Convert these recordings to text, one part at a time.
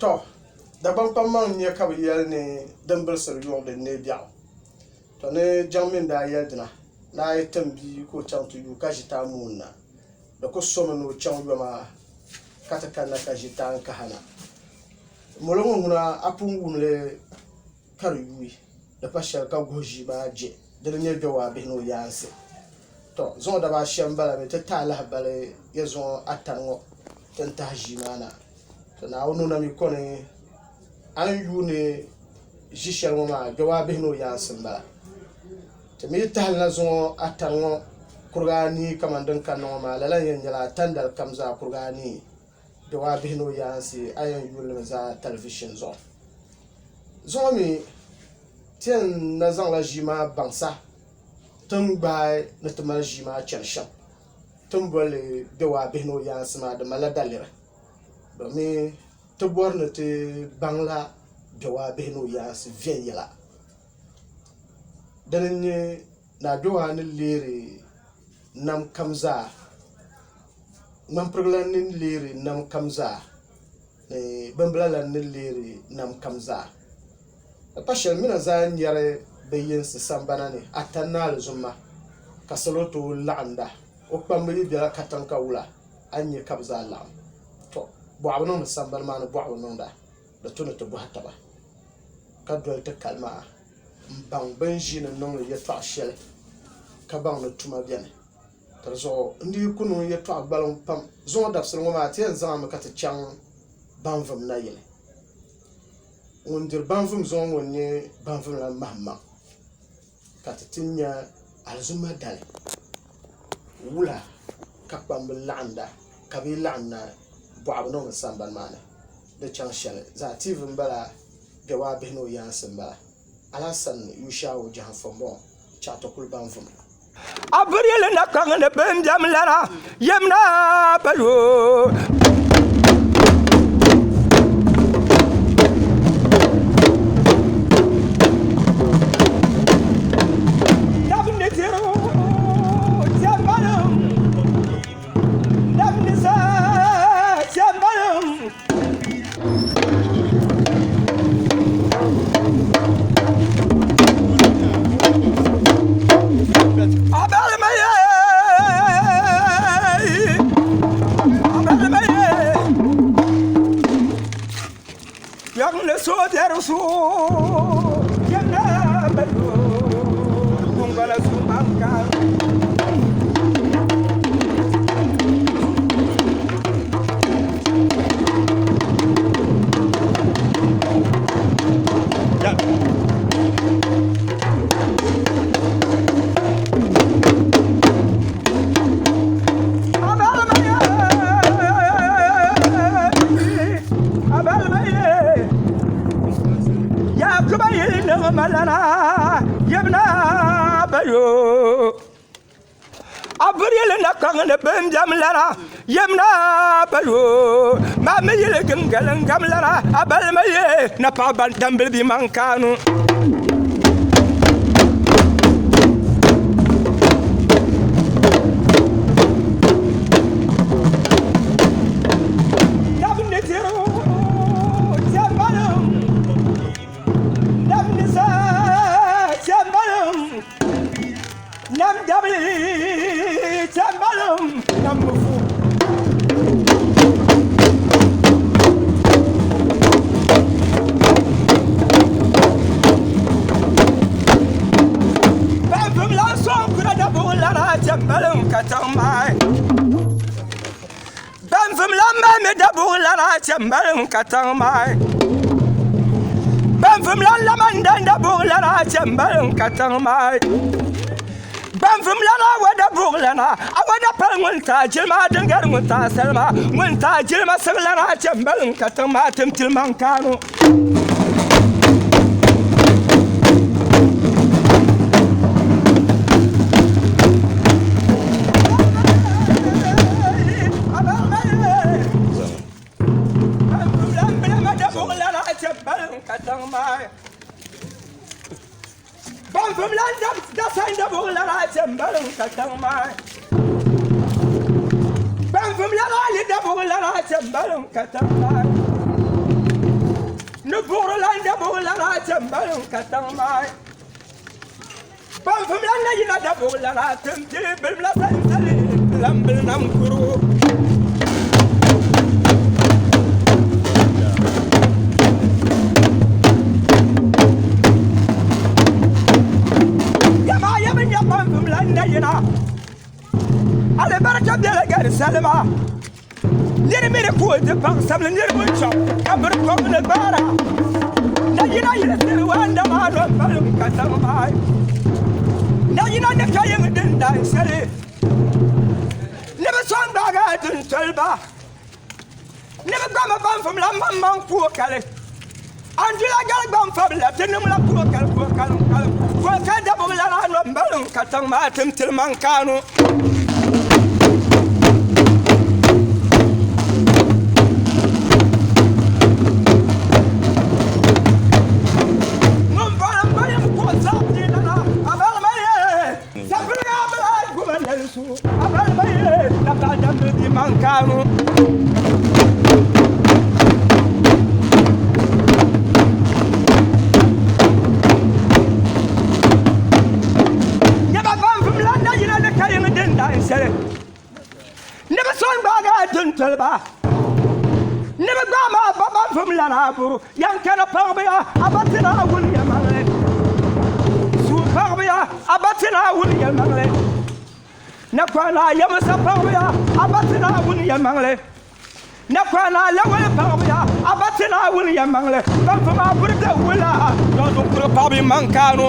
Tɔ! Dagbaŋ kpaŋmaŋ n-nyɛ ka bɛ yɛli ni din bilisiri yuŋ din neei biɛɣu. Tɔ! Ni jaŋ mi n-daa yɛli dina, ni a yi tim bia ka o chaŋ ti yuui ka ʒi taamoon na, di ku somi ni o chaŋ yoma ka ti kanna ka ʒi taa n-kahi na. Molo ŋɔ ŋuna a pun wum li ka di yuui, di pa shɛli ka guhi ʒii maa je, dini n-nyɛ Gbɛwaa bihi ni o yaansi. Tɔ! Zuŋɔ dabaa shɛm m-bala mi ti taai lahibali ya zuŋɔ atani ŋɔ ti ni tahi ʒii maa na. Tɔ! Naawuni o na mi kɔni a ni yuuni ʒi shɛli ŋɔ maa Gbɛwaa bihi ni o yaansi m-bala. Ti mi tahili na zuŋɔ atani ŋɔ kuriga anii kamani din kanna ŋɔ maa lala n-yɛn nyɛla atani dali kam zaa kuriga anii. Gbɛwaa bihi ni o yaansi a yɛn yuuni li mi zaa talivishin zuɣu. Zuŋɔ mi ti yɛn na zaŋla ʒii maa baŋsa ti ni gbaai ni ti mali ʒii maa chani shɛm. Ti ni boli li Gbɛwaa bihi ni o yaansi maa di malila daliri domi ti bɔri ni ti baŋla Gbɛwaa bihi ni o yaansi viɛnyɛla. Dini n-nyɛ Naa Gbɛwaa ni leeri nam kam zaa, Ŋmampirigilan ni leeri nam kam zaa, ni Bimbilalan ni leeri nam kam zaa. Di pa shɛli mina zaa nyari bɛ yinsi sambana ni Atani ni Alizumma, ka salo tooi laɣinda. O kpamba yi bela katiŋ ka wula, a ni nya ka bɛ zaa laɣim. Tɔ! Bɔɣu bi niŋdi sambani maa ni bɔɣu bi niŋda, di tu ni ti bɔhi taba ka doli ti kali maa. m-baŋ bɛ ni ʒiini niŋdi yɛtɔɣ shɛli ka baŋ ni tuma beni. Ka di zuɣu n dii ku niŋ yɛtɔɣ gbaliŋ pam zuŋɔ dabisili ŋɔ maa, ti yɛn zaŋmi ka ti chaŋ Banvum nayili. Ŋun diri Banvum zuŋɔ ŋɔ n-nyɛ Banvum lan Mahimmaŋ, ka ti ti nya alizumma dali wula ka kpamba laɣinda ka bɛ yi laɣimna bɔɣu bi niŋdi sambani maa ni di chaŋ shɛli zaa. TV m-bala. Gbɛwaa bihi ni o yaansi m-bala. Alhassan Yushau Jahanfo m-bɔŋɔ chaɣ ti kuli baŋ vum. A birili na kaŋ ni bimbiɛm lana yɛm na palo. Dab ni diri o chɛmbalim, dab ni sa chɛmbalim. A birili na kaŋ ni bimbiɛm lana yɛmna balo maa mi yili gingalingam lana a balima ye na paɣa ban dambili bi maŋ kaanu. Nam dabili chambalim nam mufu. Banvum lan sɔŋ kura dabuɣ lana chambalim ka tiŋ maai. Banvum lan mali mi dabuɣ lana chambalim ka tiŋ maai. Banvum lan laman dan dabuɣ lana chambalim ka tiŋ maai. Banvum lana awada buɣ lana awada pali ŋun taai jilima din gari ŋun taai salima ŋun taai jilima siɣi lana chambalim ka tiŋ maa tim tilimaŋ kaanu. Gbanvumlan da sanda buɣulana chɛ m-balim katiŋ maa. Gbanvumlana Ali da buɣulana chɛ m-balim katiŋ maa. Ni buɣurilan da buɣulana chɛ m-balim katiŋ maa. Gbanvumlan na yina da buɣulana timpili bilimla sansali lambili nam kurugu. Yama yɛm n-nyɛ kpaŋvumlan na yina. Alibarika bela gari salima. Nir mi di ku o di baŋsabili niriba n-chaŋ ka biri kom ni gbaara. Na yina yili tiri waanda maa no m-balim ka zaŋ maai. Na yina ni ka yiŋ din daa n-shɛli ni bɛ sɔŋ gbaagi a dintoliba. Ni bɛ gbami baŋfumla maŋmaŋ kuokali. Andula gari gbaŋfabila ti niŋla kuokali kuokali n-kali kuokali dabogilana no m-balim ka tiŋ maa tim tili maŋ kaanu. Ŋun bɔri m-balim kuɣu zaɣ piilana, a balima ye sapiliga bila guma nɛlisu, a balima ye napaɣ damdi di maŋ kaanu. Nyɛba ban vumla nayina ni ka yiŋ din daa n-shɛli ni bɛ so n-gbaagi a dintoliba ni bɛ gbaai ma a ba ban vumla na buru yan kana paɣibu ya a ba ti Naawuni yɛlimaŋli suu paɣibu ya a ba ti Naawuni yɛlimaŋli Nakɔana Yamisa paɣibu ya a ba ti Naawuni yɛlimaŋli Nakɔana Lawali paɣibu ya a ba ti Naawuni yɛlimaŋli ban vum a buri bɛ wula dɔndun kuri paɣibu maŋ kaanu.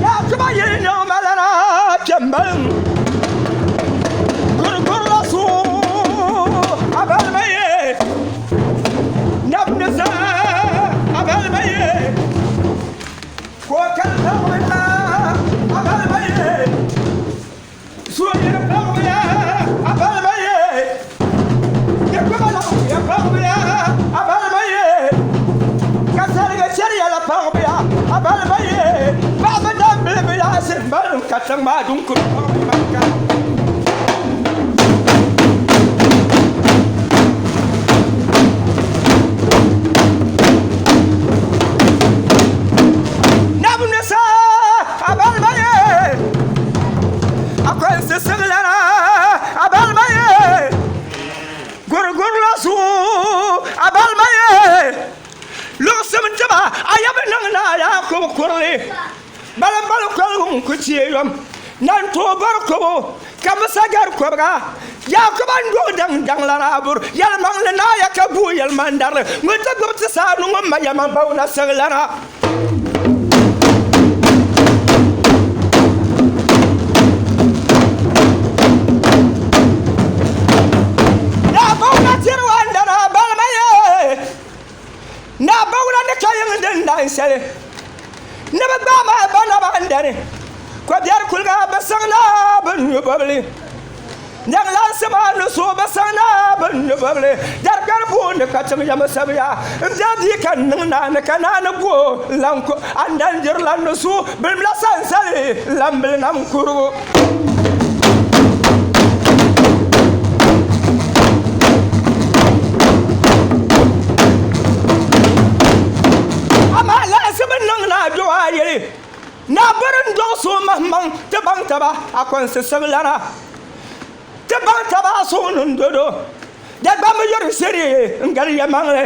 Yaa tuma yili niŋmalana kpɛmbalim gurigurila suu abalima ye nab ni zaa abalima ye ka o kali paɣiba abalima ye suhuyini paɣiba abalima ye dikpuma laɣimbuya paɣiba abalima ye ka sariga chɛriya la paɣiba abalima ye paɣiba daambilibi yaasi m-balim ka tiŋ maa duŋ kuri paɣiba maa ka. Nabnisa abalima ye Akwansi siglana abalima ye Gurigurila su abalima ye Luɣisim diba a yab niŋ na Yaakubu kurili Balimbali koligu n-ku chɛ yom Nan tooi bɔri kubu ka Musa gari kɔbiga Yaakuba n-dɔɣi daŋ daŋlana abur Yɛlimaŋli naaya ka guui yɛlimaŋdarili Ŋun ti gbubi ti saanu ŋun ma yɛma bawuna siglana. Naa bawuna tiri wandana balima ye Naa bawuna ni ka yiŋ din dan shɛli Ni bɛ gbaai ma ba naba n-dani Kɔbiɛri kuliga bɛ siŋ naa bɛ nyu bɔbili Nyaŋlansi maa ni suhu bi saŋ naa bɛ ni bɔbili dari kpɛri buu ni ka tim yɛm sabiya n bɛ bia ka n niŋ naani ka naani gu o n-lan ku a n dan diri lan ni suhu bilimla sansali n-lan bili nam kurigu. Amaa laɣinsi bi niŋ naa duɣu yili Naa bɔri n dɔɣi so maŋmaŋ ti baŋ taba a kɔnsi siɣilana ti baŋ taba a suhu ni n-dodo Dagbamba yuri shiri n-gari yɛlimaŋli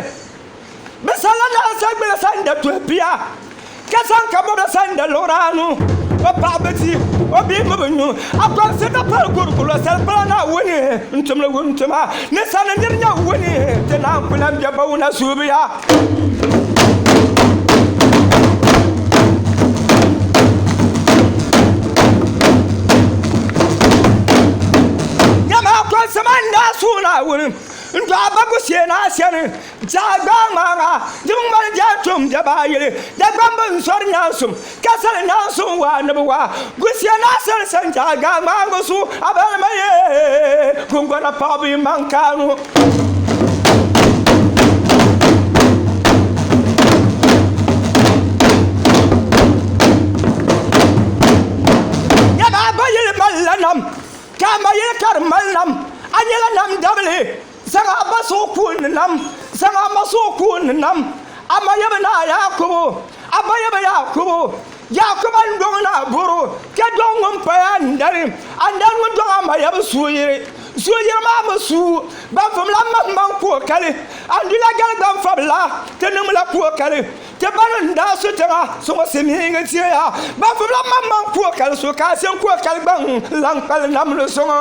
Bɛ sala naa sagbili sanda tuhi pia ka zaŋ kabɔbili sanda luɣiri anu O paɣa bi di, o bihi mi bi nyu A kɔnsi na pali gurigulo salikpala Naawuni n-tumli wuntuma Ni sani nir nya wuni ti naan ku lan be bawuna suubiya. Nyama kɔŋsima n-daa suui Naawuni n-dɔɣi ba Gushee-Naa Shɛni Jaa gbaai ŋmaaŋa di ŋmani jaa tum dabaayili Dagbamba n-zɔri nyaansum ka sali nyaansum waa ni bi waa Gushee-Naa Shɛni sani jaa gbaai ŋmaaŋa su a balima yee. Gungɔna paɣaba yi maŋ kaanu. Nyama a ba yili malila nam, ka a ma yili ka di mali nam. A nyɛla nam dabili, zaŋ a ba suhu kuuni nam, zaŋ a ma suhu kuuni nam. A ma yaba naa Yaakubu, a ba yaba Yaakubu. Yaakuba n-dɔŋ naa buru, ka dɔŋ ŋun paya Andani. Andani ŋun dɔŋ a ma yaba Suuyiri. Suuyiri maa mi suui Gbanfumla maŋmaŋ kuokali. Andula gali Gbanfabila ti niŋmila kuokali. Ti ba ni n-daa su tiŋa suŋɔ Simiingi teeya. Gbanfumla maŋmaŋ kuokali su ka Asin kuokali gbaŋ lan kpali namli suŋɔ.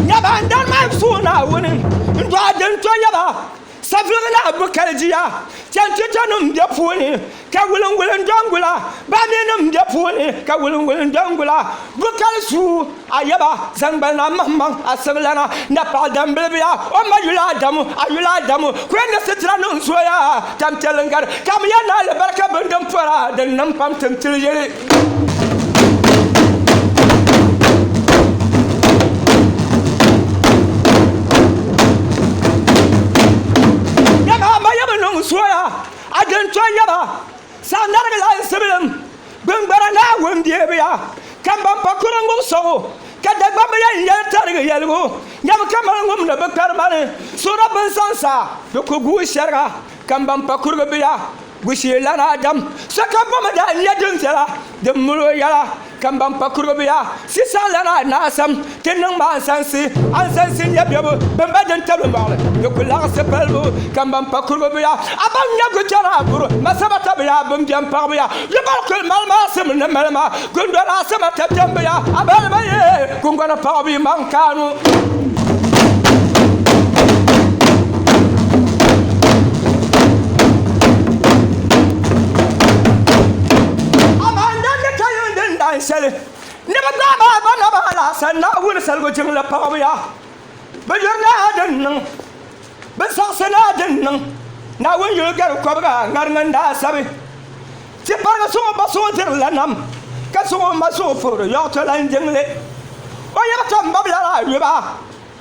Nyaba n dari maa suhu Naawuni n-dɔɣi din to nyaba Saviligi ni a bu kalijiya chɛnchɛchɛnim be puuni, ka wulinwulin dɔŋgula baminim be puuni, ka wulinwulin dɔŋgula bu kali suu a yaba zaŋgbali a maŋmaŋ a siɣilana napaɣ dambilibiya o ma yuli Adamu, a yuli Adamu kuya ni sitira niŋ zoya tampiɛlli n-gari ka mi ya ni alibarika bini din pɔra din niŋ pam tim tili yili. Nyama a ma yaba niŋ zoya a dintɔŋ yaba saɣinarigi la n-sibilim Gbiŋgbara Naawuni deebuya, ka m ban pa kuringu sɔŋ o, ka Dagbamba yɛn yɛli tarigi yɛligu, Nyami kamani ŋum ni bi kpari ma ni suhuri binsaŋsa di ku guui shɛriga, ka m ban pa kurigu biya Gusheelana Adam. Sokam bɔmi daa nya din viɛla din mali o yɛla, ka m ban pa kurigu biya Sisaŋlana Naasam ti niŋ ma ansansi, ansansi n-nyɛ bebu bɛn ba din tabili mɔɣili di ku laɣisi palibu, ka m ban pa kurigu biya a ban nya guchana a buru ma sabata biya bɛn bɛn paɣibu ya yubali kuli mali ma asim ni mali ma gundɔna asamata bɛn biya a baliba ye gungɔna paɣibu yi maŋ kaanu. Amaa n daa ni ka yiŋ din daan shɛli Ni bɛ gbaai maa ba naba alaasani Naawuni saligu jiŋli paɣibu ya. Bɛ yuri ni a din niŋ, bɛ saɣisi ni a din niŋ. Naawuni yuli gari kɔbiga ŋariŋ n-daa sabi. Ti parigi suŋ o ba suŋ diri la nam, ka suŋ o ma suŋ puhiri yɔɣutɔlan jiŋli. O yaba tom babila la yuba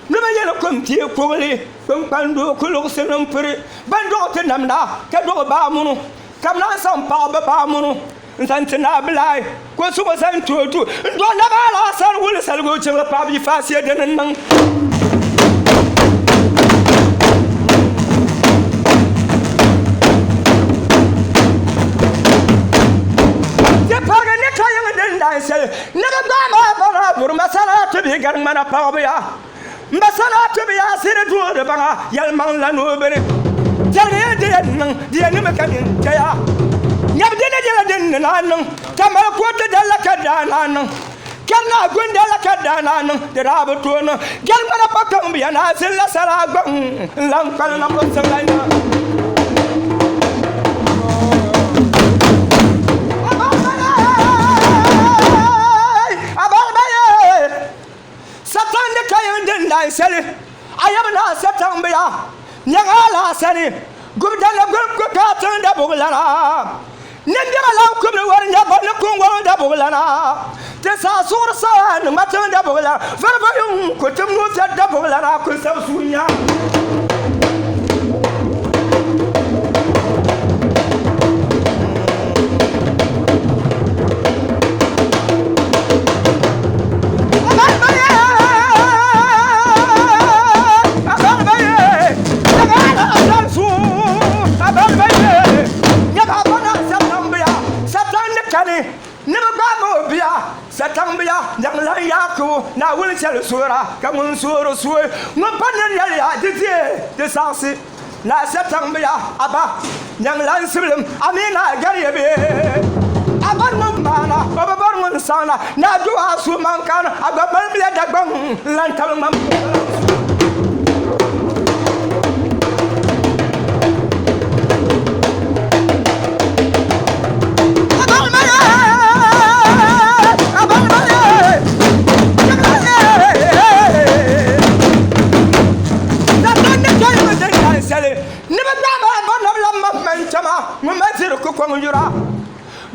ni bɛ yɛli kum pii kugli kpiŋkpandoo kuluɣisi ni m-piri bɛn dɔɣi ti namda ka dɔɣi baamunu, ka bɛ naan zaŋ paɣ bɛ baamunu. N-zaŋ ti Naa Bilai ka o suhu zaŋ ti o du n-dɔɣi naba alaasari wuli saligu o jiŋli paɣibu yi faasiya di ni niŋ. Ti parigi ni ka yiŋ din daa shɛli ni bɛ gbaai maa bara buri masala ti bi gari ŋmana paɣibu ya. M ba sana ti bi yaa siri duhiri baŋa yɛlimaŋli ni o bini. Tɛrigi ya di yɛn niŋ, di yɛn niŋmi ka nini chɛya. Nyabu di ni nyɛla din ni naan niŋ, ka mali kootu dali la ka di daa naan niŋ. Kari naa gundali la ka di daa naan niŋ, di daa bi tooi niŋ. Gɛrimana pa kpaŋ bi ya naa zili la saraa gbaŋ n-lan kpali nambu siŋla nya. Satan ni ka yiŋ din daa shɛli, a yab naa Satan bi ya nyaŋ a la sani. Gubidana guli ku ka tiŋ dabuɣilana. Nindira lan kubiri wari nya ba ni kuŋgɔŋ dabuɣilana. Ti saa suɣuri saa ni ŋma tiŋ dabuɣilana. Variva yuŋ ku tim nuu fiɛri dabuɣilana kuli sabi suu nya. Naawuni chɛli suura ka ŋun suuri suui ŋun pa nir yɛliya di deei di saɣisi Naa Sataŋbiya a ba nyaŋla n sibilim a mi naa gariya bee a bari ŋun maana o bi bari ŋun saŋna naa duhi a su man kani a gba malimiya Dagbaŋ n lan tabi ŋmani Ni bɛ gbaai ma ba nabila m ma man chama ŋun ma ʒi ku kɔŋ yura.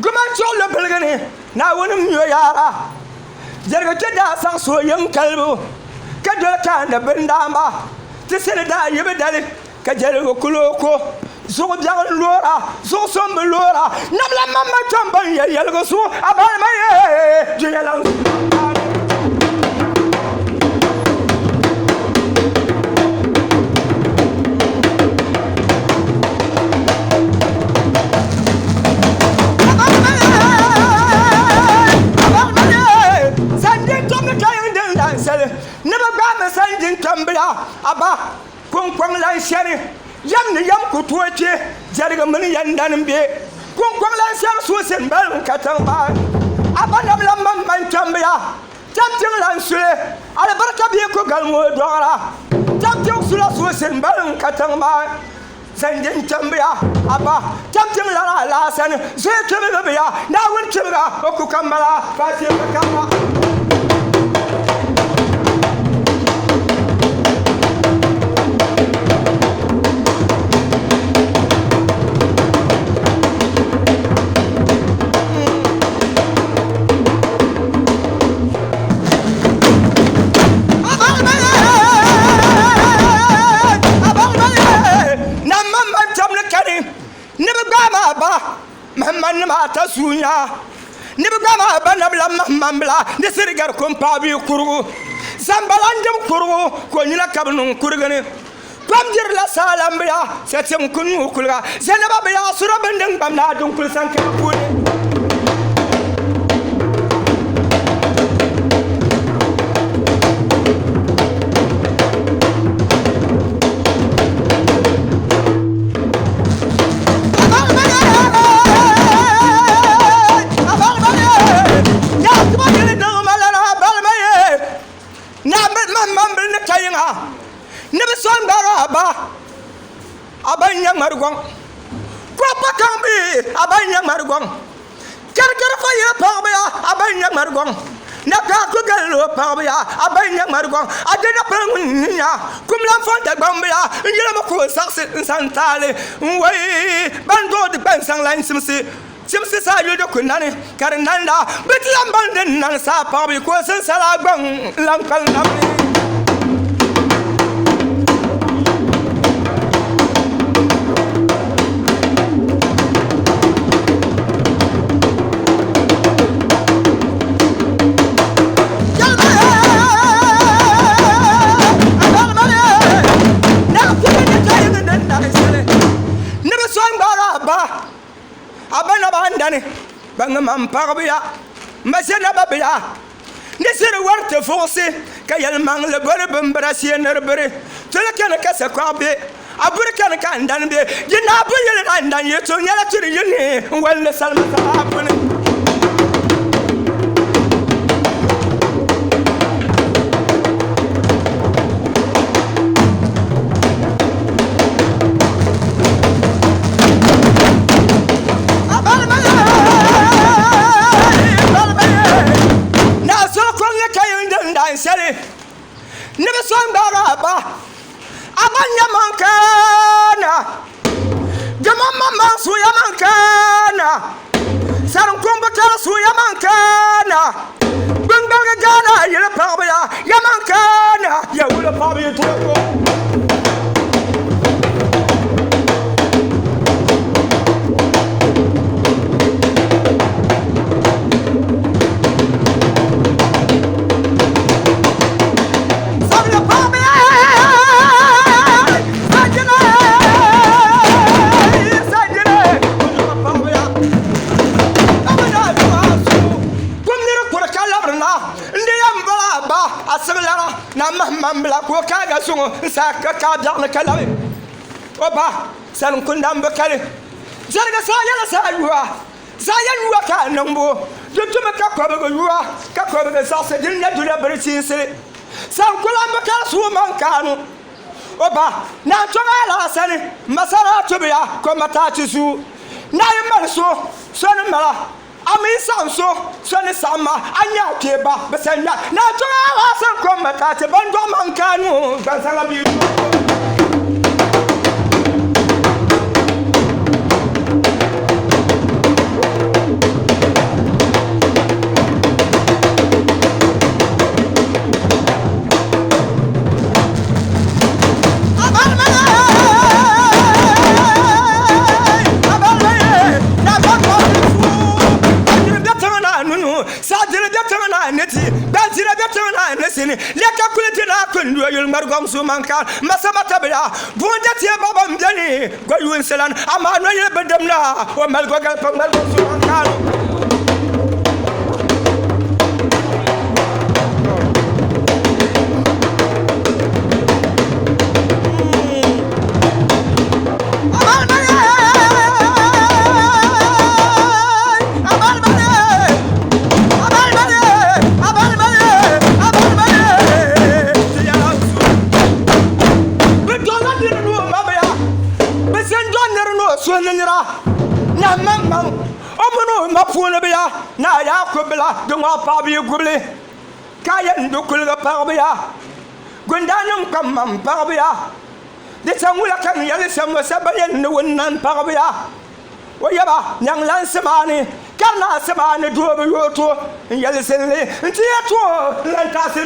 Guman chuɣili biligi ni Naawuni m-mi o yaara. Jɛrigu ti daa saɣis o yiŋ kalibu, ka doli kaandi bindaamba. Ti sini daa yi bi dali, ka jɛrigu kul o ko. Zuɣu biɛɣu n-loora, zuɣu so m-bi loora. Namla mamma kpɛm ban yɛli yɛligu zuɣu, a balima yee, dunia lan su. Ni bi gbaami sanjin kpɛmbila a ba kuŋkɔŋ lan shɛli yɛm ni yɛm ku tooi kpe jɛrigu mini yɛndani m-be kuŋkɔŋ lan shɛli suusi m-balim katiŋ maa. A ba namla maŋmaŋ kpɛmbila Tampiŋ lan suli alibarika bee ko galim o dɔɣira. Tampiŋ sula suusi m-balim katiŋ maa. Zandin kpɛmbiya a ba tampiŋ lana alaasani zuɣu kpɛmibi biya Naawuni kpɛmiga o ku ka m-bala faashee ka karima. Ni bi gbaai maa ba Mahamman ata suunya ni bi gbaai maa ba nabila Mahamman bila ni sirigari ko n-paai bia kurugu zambala n-dim kurugu ka o nyina ka bi niŋ kurigi ni kom dirila saalambiya satim ku nuu kuliga Zainaba biya sura bindin gbam naa dunkuli sankara puuni. Ni bi sɔŋ gbaag a ba, a ba n-nyɛ ŋmarigɔŋ. Kɔpa kaŋ bi, a ba n-nyɛ ŋmarigɔŋ. Kɛrikɛri fa yili paɣibu ya, a ba n-nyɛ ŋmarigɔŋ. Nakpɛɣu ku galli o paɣibu ya, a ba n-nyɛ ŋmarigɔŋ. A di napili ŋun n-nya kum lan fɔŋ Dagbamb ya, n yɛlimi ka o saɣisi n sani taali. N wai ban duɣi di gbansaŋ la n-chimsi chimsi saa yuli di ku nani ka di nani la. Bɛ ti lan baŋ din nani saa paɣibu yi ka o sinsala gbaŋ n-lan kpalim nam ni. Ni bi sɔŋ gbaag a ba, a ba naba n dani, ba ŋma m paɣibu ya, m ba ʒe naba biya. Ni shiri wari ti fuɣisi ka yɛlimaŋli boli bimbira shee ni di biri. Toli kani ka sakɔɣu be, a buri kani ka n dani be. Yi naa bo yɛli na n dan yi to nyɛla tiri yi ni n wali ni salima saha puni. Ni bi sɔŋ gbaag a ba, a ba nya man kana, dama maŋmaŋ suya man kana, sarinkuŋ bi tari suya man kana, gbingbaligi Ghana yili paɣibu ya, ya man kana, ya wuli paɣibu yi turi ko. Na mahimman bila ka o kaaga suŋo n sa ka kaa biɛɣu ni ka labi o ba sani n-kundam bi kali jɛriga saa yɛla saa yuwa Zaɣ yɛn yuwa ka a niŋbu, di tumi ka kɔbigi yuwa, ka kɔbigi zaɣisi din nyɛ dunia bilichiinsi. Saŋkulambi kali suui maŋ kaanu. O ba, Naa Tɔŋ Alaasani, Masara Tubiya, Kɔmataachi Zuu. Naa yi mali so, so ni mala. A mi yi saɣim so, so ni saɣim ma. A nya a kpee ba, bɛ sa nya. Naa Tɔŋ Alaasani, Kɔmataachi, ban dɔɣi maŋ kaanu, gbansaŋa bia tuɣibu. ni lɛka kuli di naa kuli nyo yuli ŋmari gɔŋ su man ka masama tabila buŋ da tie baba n beni go yuunsi lan amaa no yili bi dim na o mali go gali pa ŋmari gɔŋ su man ka. O mini o ma puuni biya ni a yaa ku bila di ŋɔ paɣaba yi gubili ka yɛn di kuliga paɣaba ya gundaa nim kpaŋmaŋ paɣaba ya di chaŋ wula ka n yɛli shɛm ŋɔ shɛba yɛn ni wun nan paɣaba ya O yaba nyaŋlansi maa ni karinaasi maa ni doo bi yooi to n yɛli zinli n-ti ya to n-lan taɣisi.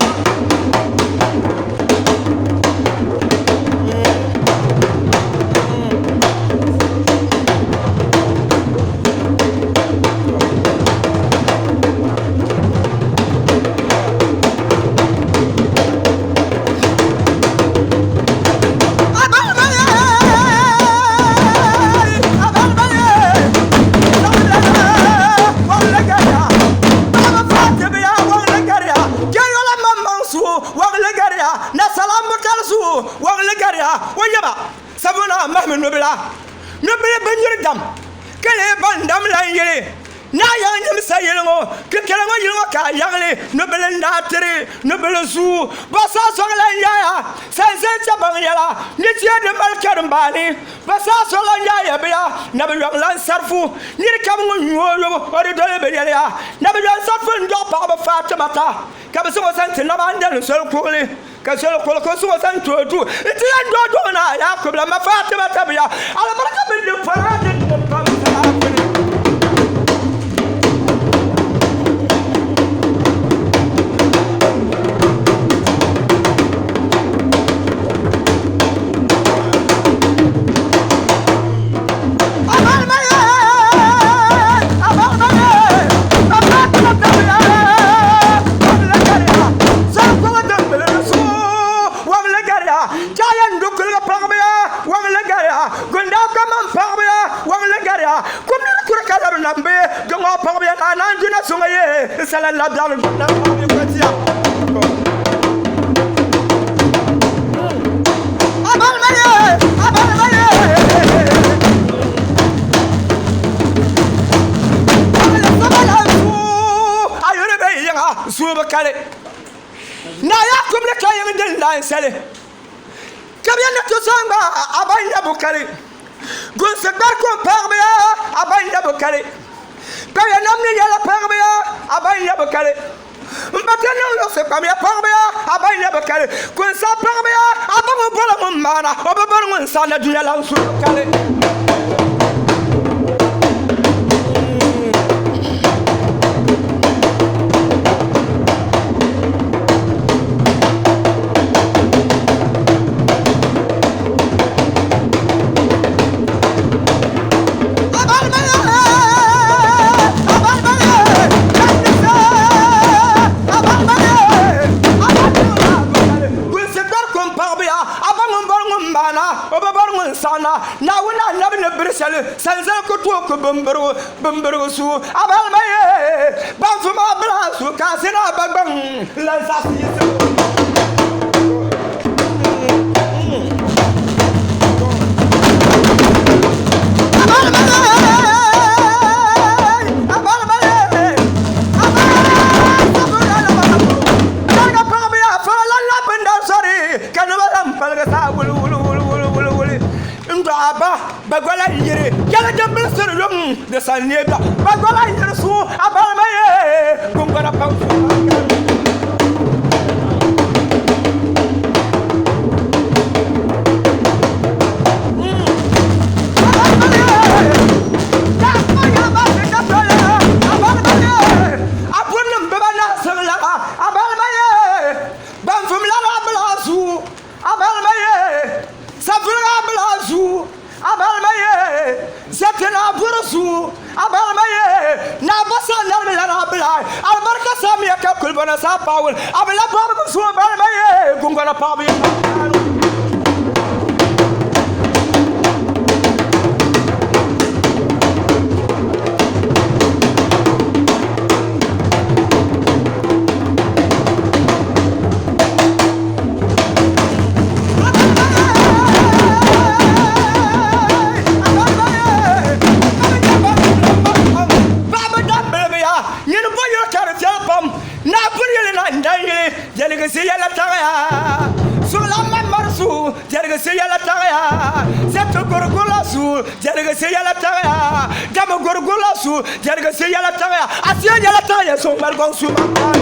Naa yaŋ nyimsa yili ŋɔ, kikɛli ŋɔ yili ŋɔ ka a yaŋli nubili n-daa tiri nubili zuu. Bɔsaa sɔŋla n-yaaya sanzali chɛ baŋ yɛla ni tia di mali karimbaani. Bɔsaa sɔŋla n-yaaya biya nabi yɔŋla n-sarifu niri kam ŋun nyu o yubu o di doli bɛ yɛliya. Nabi yɔŋ sarifu n-dɔɣi paɣaba Faatimata ka bɛ zaŋ o zaŋ ti Nabandani soli kuɣili ka soli kuɣili ka o zaŋ o zaŋ ti o duu nti yɛn dɔɣi dɔɣi naa Yaakubila ma Faatimata biya alibarika mini din pɔri a din niŋ pam zaa pini. Naa Yaakub ni ka yiŋ din daa n-sali, ka bɛ ni ti zaŋ ba a ba nyabu kali. Gunsi gbariko paɣibu ya, a ba nyabu kali. Kpɛya nam ni yɛla paɣibu ya, a ba nyabu kali. M ba ti niŋ luɣisi kpam ya paɣibu ya, a ba nyabu kali. Kunsa paɣibu ya, a ba ŋun bɔla ŋun maana, o bi bɔri ŋun saana dunia lan su kali. Naawuni anabi ni biri shɛli sanzali ku tooi ku bimbirigu su a balima ye banfu maa bila su ka a sina a ba gbaŋ lan saɣisi yiɣisibu. N dɔɣi a ba, ba gola n yiri yɛli din bilisiri yuŋ di san neei biɛɣu. Ba gola n yiri suu a balima ye guŋgona pam suu maa ka. A purinim bibanahi siŋlana a balima ye banvumlana bila zuu a balima ye Savuliga bila zuu a balima ye Zɛpina buri zuu a balima ye Naa ba sa narimi lana bila Alibarika samiya ka kulibona saa paawuli A bi la bɔbigu zuo Jɛrigisi yɛla taɣiya, dama gurigurila su. Jɛrigisi yɛla taɣiya, Asiya yɛla taɣiya, so ŋmarigɔŋ su maa paai.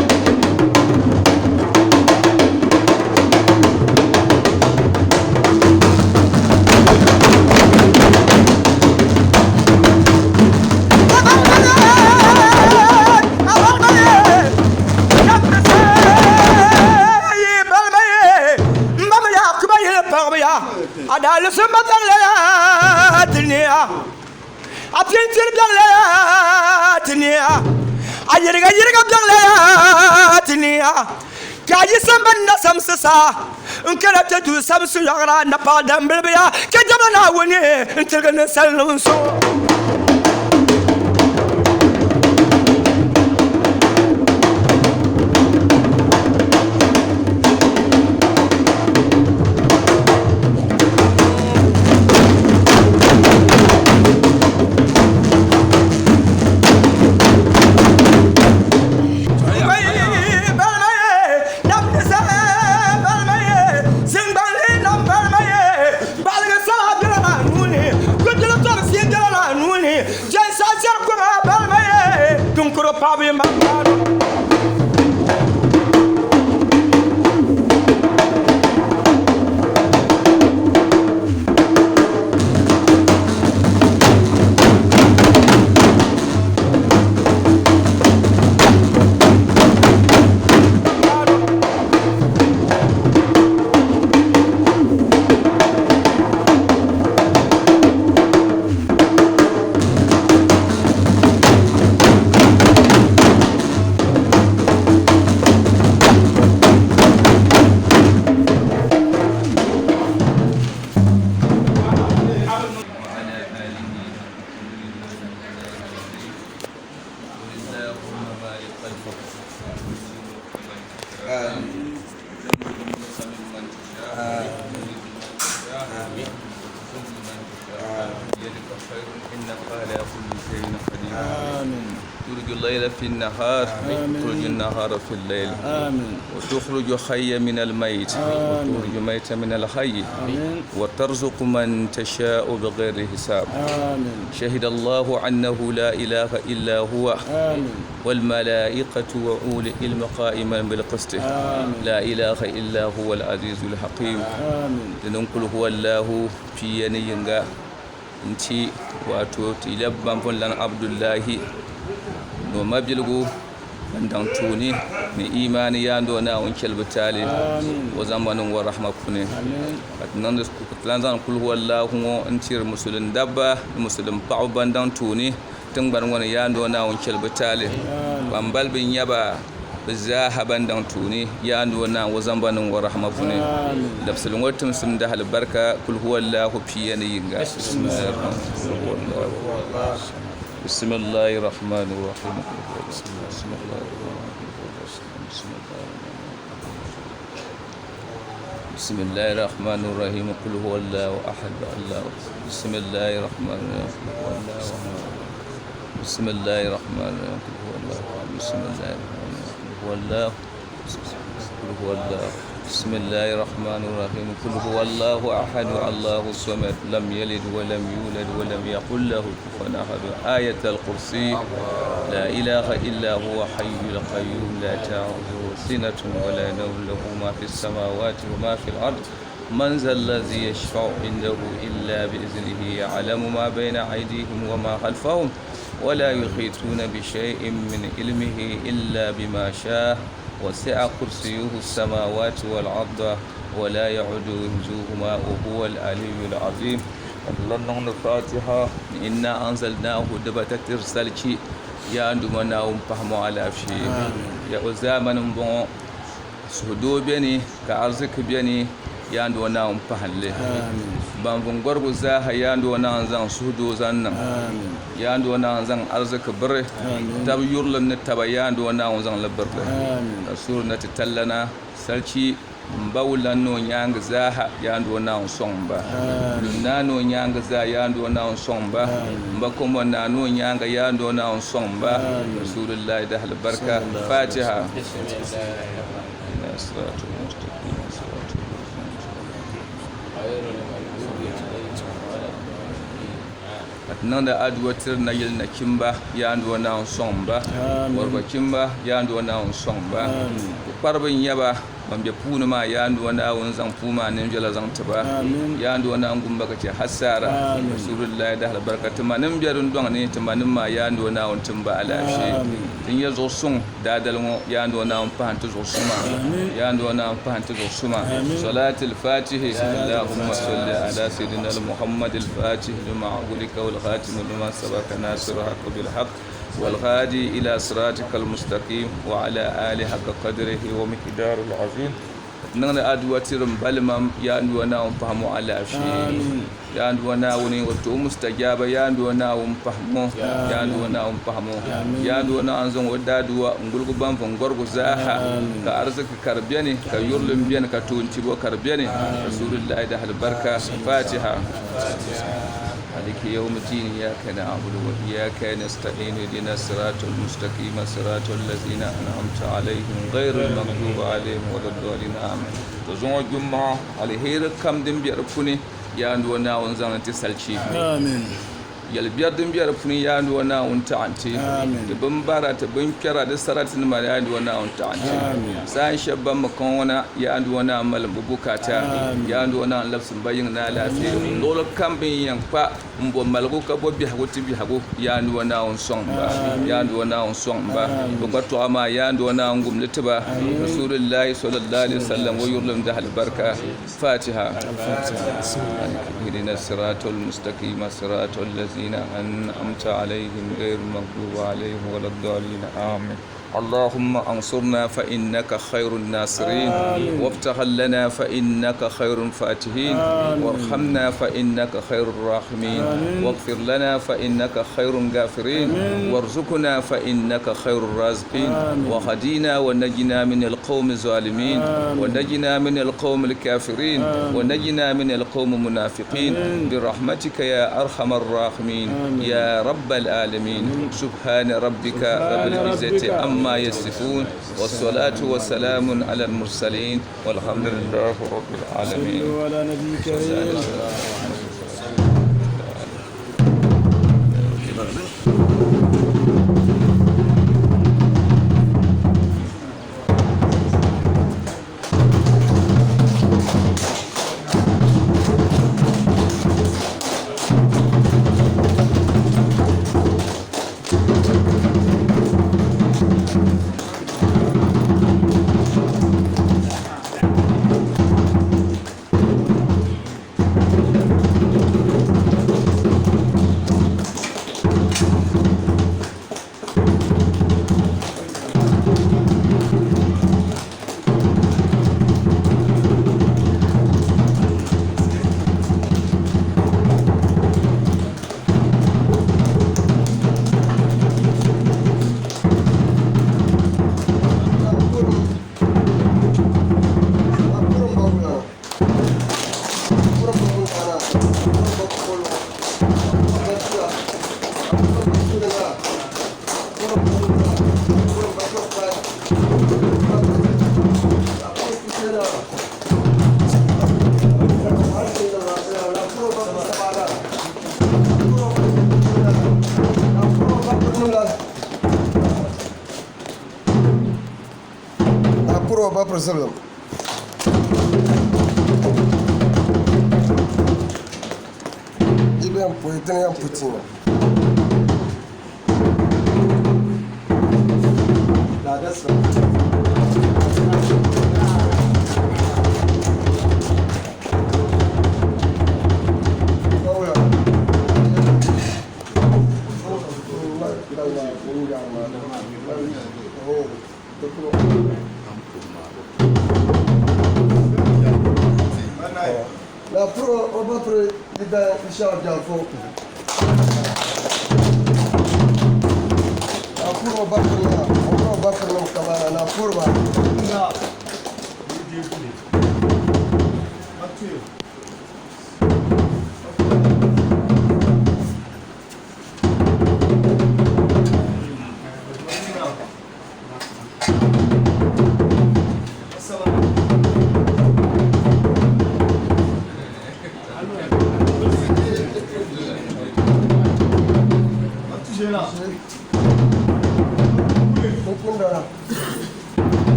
A daa lisimba biɛŋla yaa ti niya, a pintiri biɛŋla yaa ti niya, a yiriga yiriga biɛŋla yaa ti niya, ka a yi sambani na samsi saa n kana ti du samsi yɔɣira napaɣ dambilibi ya ka jɛma Naawuni n-tiligi ninsalinim n-sɔŋ o. في النهار تخرج النهار في الليل آمين. وتخرج حي من الميت وتخرج ميت من الحي آمين. وترزق من تشاء بغير حساب آمين. شهد الله أنه لا إله إلا هو آمين. والملائكة وأولي العلم قائما بالقسط آمين. لا إله إلا هو العزيز الحكيم آمين. لنقل هو الله في ينينغا nti wato tilabban fullan abdullahi no mabilgu ban dan tuni ni imani ya ndo na on kelbitali wa zamanin wa rahma kune nan lan zan kul huwallahu ŋɔ n tiri musulun dabba ni musulun paɣaba ban daŋ tuuni tiŋgbani ŋɔ ni yaa doo Naawuni chɛlibitali ban balibu n-nyɛ ba bɛ zaaha ban daŋ tuuni yaa doo Naawuni zamba niŋ o rahama puuni dabisili ŋɔ timsim dahali barika kul huwallahu pia ni yiŋga bismillahi rahmani rahim بسم الله الرحمن الرحيم قل هو الله أحد الله بسم الله الرحمن الرحيم قل هو الله أحد بسم الله الرحمن الرحيم قل هو الله أحد بسم الله الرحمن الرحيم قل هو الله قل هو الله بسم الله الرحمن الرحيم قل هو الله أحد الله الصمد لم يلد ولم يولد ولم يقل له كفوا أحد آية الكرسي لا إله إلا هو حي القيوم لا تأخذه سنة ولا نوم له ما في السماوات وما في الأرض من ذا الذي يشفع عنده إلا بإذنه يعلم ما بين أيديهم وما خلفهم ولا يحيطون بشيء من علمه إلا بما شاء وسع كرسيه السماوات والأرض ولا يعود حفظهما وهو العلي العظيم الله الفاتحة إنا أنزلناه دبتت رسالتي يا عندما ناوم فهموا على شيء يا زمن بون suhudoo beni ka ariziki beni yaando Naawuni pahim li ban vun gɔrigu zaaha yaando Naawuni zaŋ suhudoo zaŋ niŋ yaando Naawuni zaŋ ariziki biri tab yurilim ni taba yaando Naawuni zaŋ li birili ka suhuri na ti tallana salichi m ba wulan ni o nyaaŋa zaaha yaando Naawuni sɔŋ ba lun naa ni o nyaaŋa zaa yaando Naawuni sɔŋ ba m ba Kombon naa ni o nyaaŋa yaando Naawuni sɔŋ ba Rasulillahi dahali barika Fatiha. Niŋdi aduwa tiri nayili nachimba, Yaa n Duuma Naawuni sɔŋm ba. Wɔribɔchimba, Yaa n Duuma Naawuni sɔŋm ba. Pukpariba n-nyɛ ba, ban be puu ni maa, Yaa n Duuma Naawuni zaŋ puu maa ninviɛla zaŋ ti ba. Yaa n Duuma Naawuni gum ba ka chɛ hasaara. Rasulillahi dahalibarika ti ma nim be dundɔŋ ni, ti ma nim maa, Yaa n Duuma Naawuni tim ba alaafee. Ti nya zuɣu suŋ daadali ŋɔ, Yaa n Duuma Naawuni pahi n-ti zuɣu suma. Yaa n Duuma Naawuni pahi n-ti zuɣu suma. Salaatil Faatihi. Allahumma salli ala Sayyidina Muhammad al-Faatihi lima ughliqa wal khaatimi lima sabaqa naasiril haqqi bil haqq wal haadi ila siraatikal mustaqim wa ala aalihi haqqa qadrihi wa miqdaarihil aziim. Niŋdi aduwa tiri m balimam, Yaa n Duuma Naawuni pahim o alaafee. Yaa n Duuma Naawuni o ti o mustajaaba, Yaa n Duuma Naawuni pahim o, Yaa n Duuma Naawuni pahim o. Yaa n Duuma Naawuni zaŋ o daaduwa n-guligi banvum gɔrigu zaaha, ka ariziki ka di beni, ka yurilim beni, ka toontibo ka di beni. Rasulillahi dahalibarika. Fatiha. Maliki yawmi diin iyyaka na'budu wa iyyaka nasta'in ihdina siratal mustaqim siratal ladzina an'amta alaihim ghayril maghdubi alaihim waladdallin amin. To zuŋɔ jummaɣu aliheri kam din be di puni yaa n Duuma Naawuni zaŋ li ti salichi. Amin. Yɛlibiɛri din be di puuni yaa n Duuma Naawuni taɣi n-ti. Ti bimbara, ti binkpɛra, di saratinima yaa n Duuma Naawuni taɣi n-ti. Saan shɛba ban mi ka ŋɔ na yaa n Duuma Naawuni malim bɛ bukaata. Yaa n Duuma Naawuni labisi m ba yiŋ ni alaafee. Luɣili kam bɛ ni yɛn kpa m-bo maligu ka bo biɛhigu ti biɛhigu yaa n Duuma Naawuni sɔŋ ba. Yaa n Duuma Naawuni sɔŋ ba. Bɛ gba tɔɣa maa yaa n Duuma Naawuni gum li ti ba. Rasulillahi sallallahu alaihi wasallam o yurilim dahali barika. Fatiha. Ihdina siratal mustaqim siratal ladzina an'amta alaihim ghayril maghdubi alaihim waladdallin. Amin. اللهم انصرنا فإنك خير الناصرين وافتح لنا فإنك خير الفاتحين وارحمنا فإنك خير الراحمين واغفر لنا فإنك خير الغافرين وارزقنا فإنك خير الرازقين وهدينا ونجنا من القوم الظالمين ونجنا من القوم الكافرين ونجنا من القوم المنافقين برحمتك يا أرحم الراحمين يا رب العالمين سبحان ربك رب العزة عما يصفون والصلاة والسلام على المرسلين والحمد لله رب العالمين. صلوا على نبي كريم. Naa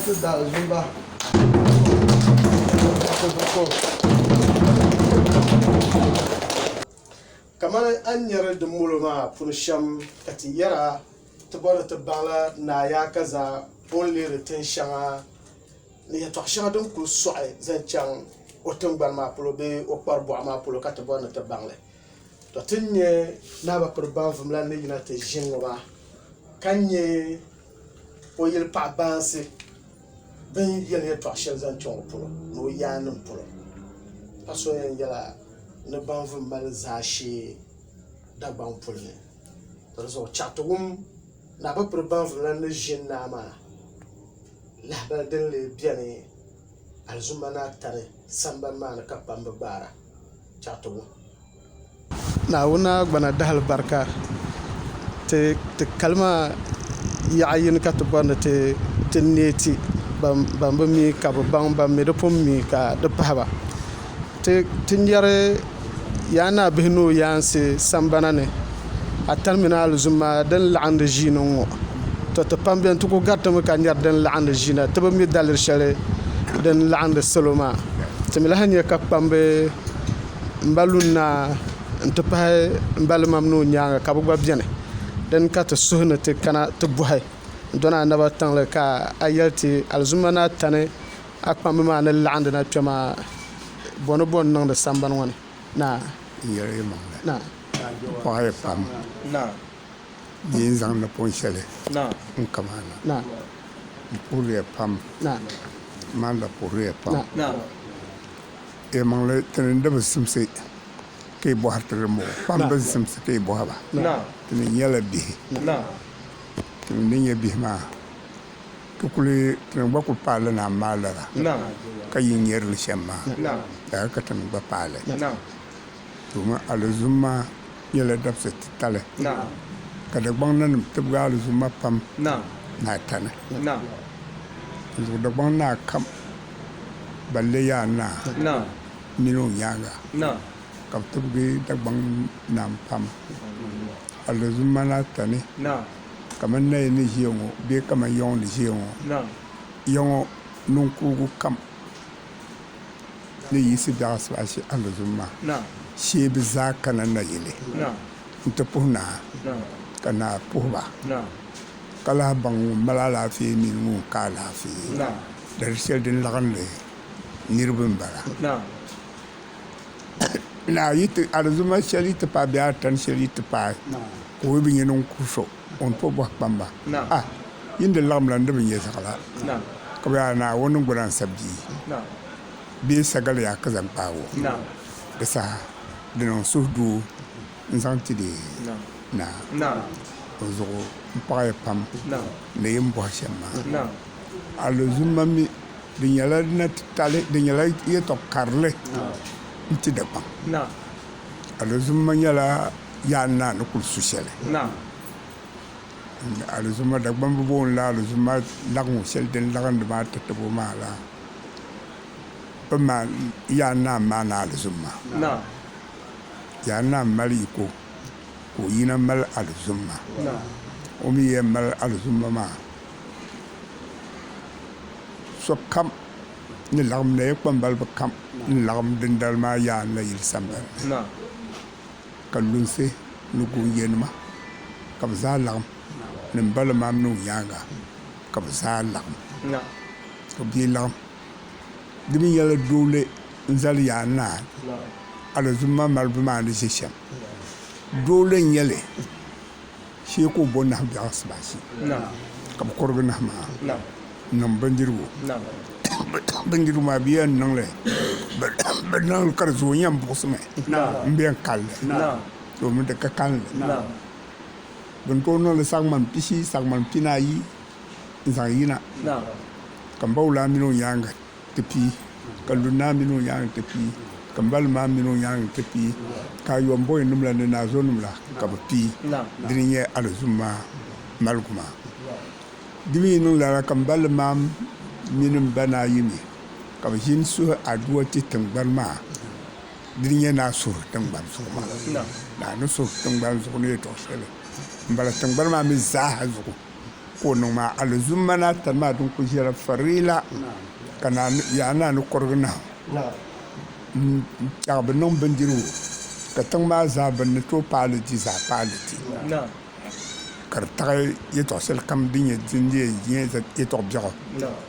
ti da Zumba. Kamani a ni nyari di molo maa puni shɛm ka ti yɛra ti bɔri ni ti baŋla Naa Yaakaza o ni lihiri tin shɛŋa ni yɛtɔɣ shɛŋa din kul sɔɣi zaŋ chaŋ o tiŋgbani maa polo bee o kparibɔɣu maa polo ka ti bɔri ni ti baŋ li. Tɔ! Ti ni nya Naa Bapiri Banvum la ni yina ti ʒini ŋɔ maa ka nya o yili paɣ baansi bɛn yɛli yɛtɔɣ shɛli zaŋ chaŋ o polo ni o yaannim polo. Pa so yɛn yɛla ni Banvum mali zaashee Dagbaŋ puli ni. Di zuɣu chaɣ ti wum Naa Bapiri Banvum la ni ʒini naa maa lahibali din lee beni Alizumba Naa Tani sambani maa ni ka kpamba gbaara. Chaɣ ti wum. Naawuni a gbana dahali barika ti ti kali maa yaɣa yini ka ti bɔri ni ti neei ti ban bi mi ka bi baŋ ban mi di pun mi ka di pahi ba ti nyɛri Yaa Naa bihi ni o yaansi sambana ni Atani mini Alizumma din laɣindi ʒiini ŋ-ŋɔ. Tɔ! Ti pam beni ti ku garitimi ka nyari din laɣindi ʒiina. Ti bi mi daliri shɛli din laɣindi salo maa. Ti mi lahi nya ka kpambi m ba Lunnaa nti pahi m ba Limam ni o nyaaŋa ka bɛ gba beni. Dini ka ti suhi ni ti kana ti bɔhi n-dɔni a naba tiŋli ka a yɛli ti Alizumma ni Atani a kpambi maa ni laɣindi na kpe maa bɔ ni bɔ n-niŋdi sambani ŋɔ ni? Naa. N yɛli yi maŋli, paɣiya pam ni yi ni zaŋ napɔŋ shɛli n-kama na. M puhiriya pam, man la puhiriya pam. Yɛlimaŋli ti ni di bi simsi ka yi bɔhiri ti dimbɔŋɔ, kpam bi simsi ka yi bɔhi ba. Ti ni nyɛla bihi, ti mi ni nyɛ bihi maa ti kuli ti ni gba kuli paai li na m-maai lala ka yi nyari li shɛm maa, lala ka ti ni gba paai li. Domin alizumma nyɛla dabisi titali ka Dagbaŋ nanim tibigi alizumma pam ni atani. Dinzuɣu Dagbaŋ naa kam balle yaa naa mini o nyaaŋa ka bɛ tibigi Dagbaŋ nam pam. Alizumma ni atani kamani Naya ni ʒiya ŋɔ bee kamani ya ŋɔ ni ʒiya ŋɔ, ya ŋɔ niŋkurugu kam ni yiɣisi biɛɣu asibaasi alizumma shee bɛ zaa kana nayili nti puhi naa ka naa puhi ba. Ka lahi baŋ ŋun mali alaafee mini ŋun ka alaafee. Daliri shɛli din laɣindi niriba m-bala. Naa yi ti, alizuma shɛli yi ti paai bee atani shɛli yi ti paai ka o yi bi nya niŋkur so, o ni tooi bɔhi kpamba, A, yi ni di laɣimla n di bi nya zaɣila? Ka bɛ yɛli, Naawuni niŋgbuna n-sa bia bee sagali yaa ka zaŋ kpaag o. Di saha di niŋ suhudoo n-zaŋ ti di naa. O zuɣu m paɣiya pam ni yi ni bɔhi shɛm maa. Alizumma mi di nyɛla na titali, di nyɛla yɛtɔɣ karili n-ti Dagbaŋ. Alizumma nyɛla Yaan Naa ni kuli su shɛli. Alizumma, Dagbaŋ bi booni la Alizumma laɣiŋgu shɛli din laɣindi maa tatabo maa la bɛ maani Yaan Naa m-maani Alizumma. Yaan Naa m-mali yiko ka o yina mali Alizumma. O mi yɛn mali Alizumma maa sokam ni laɣim naya kpambaliba kam ni laɣim dindali maa yaa nayili sambani ni, ka lunsi ni goonjɛnima ka bɛ zaa laɣim ni m ba Limam ni o nyaaŋa ka bɛ zaa laɣim ka bɛ dii laɣim. Di mi nyɛla doole n-zali yaa naa alizumma malibu maa ni ʒe shɛm. Doole n-nyɛ li. Shee ka o bo nahu biɛɣu asibaasi ka bɛ kurigi nahu maa n-niŋ bindirigu. Bindirigu maa bɛ yɛn niŋ li bɛ niŋ li ka di zooi yɛn buɣisimi m-be n-kali li domin di ka kalinli. Bɛ ni tooi niŋ li saŋmani pishi, saŋmani pinaayi n-zaŋ yina ka m ba Wulaa mini o nyaaŋa ti pii. Ka lu naa mini o nyaaŋa ti pii, ka m ba lu maa mini o nyaaŋa ti pii, ka Ayɔmboinim la ni Naazonim la ka bɛ pii. Dini n-nyɛ alizumma maligu maa. Di mi yi niŋ lala ka m ba lu maa mini m ba naa yi mi ka bɛ ʒini suhi adua ti tiŋgbani maa, dini n-nyɛ naa suhiri tiŋgbani zuɣu maa. Naa ni suhiri tiŋgbani zuɣu ni yɛtɔɣ shɛli m-bala tiŋgbani maa mi zaaha zuɣu. Ka o niŋ maa alizumma ni atani maa din kuli ʒiɛla farila ka yaa naa ni kɔrigi nahu n-chaɣi bɛ niŋ bindirigu ka tiŋ maa zaa bɛn ni tooi paai li di zaa paai li di ka di taɣi yɛtɔɣ shɛli kam din nyɛ din yɛn nyɛ yɛtɔɣ biɛɣu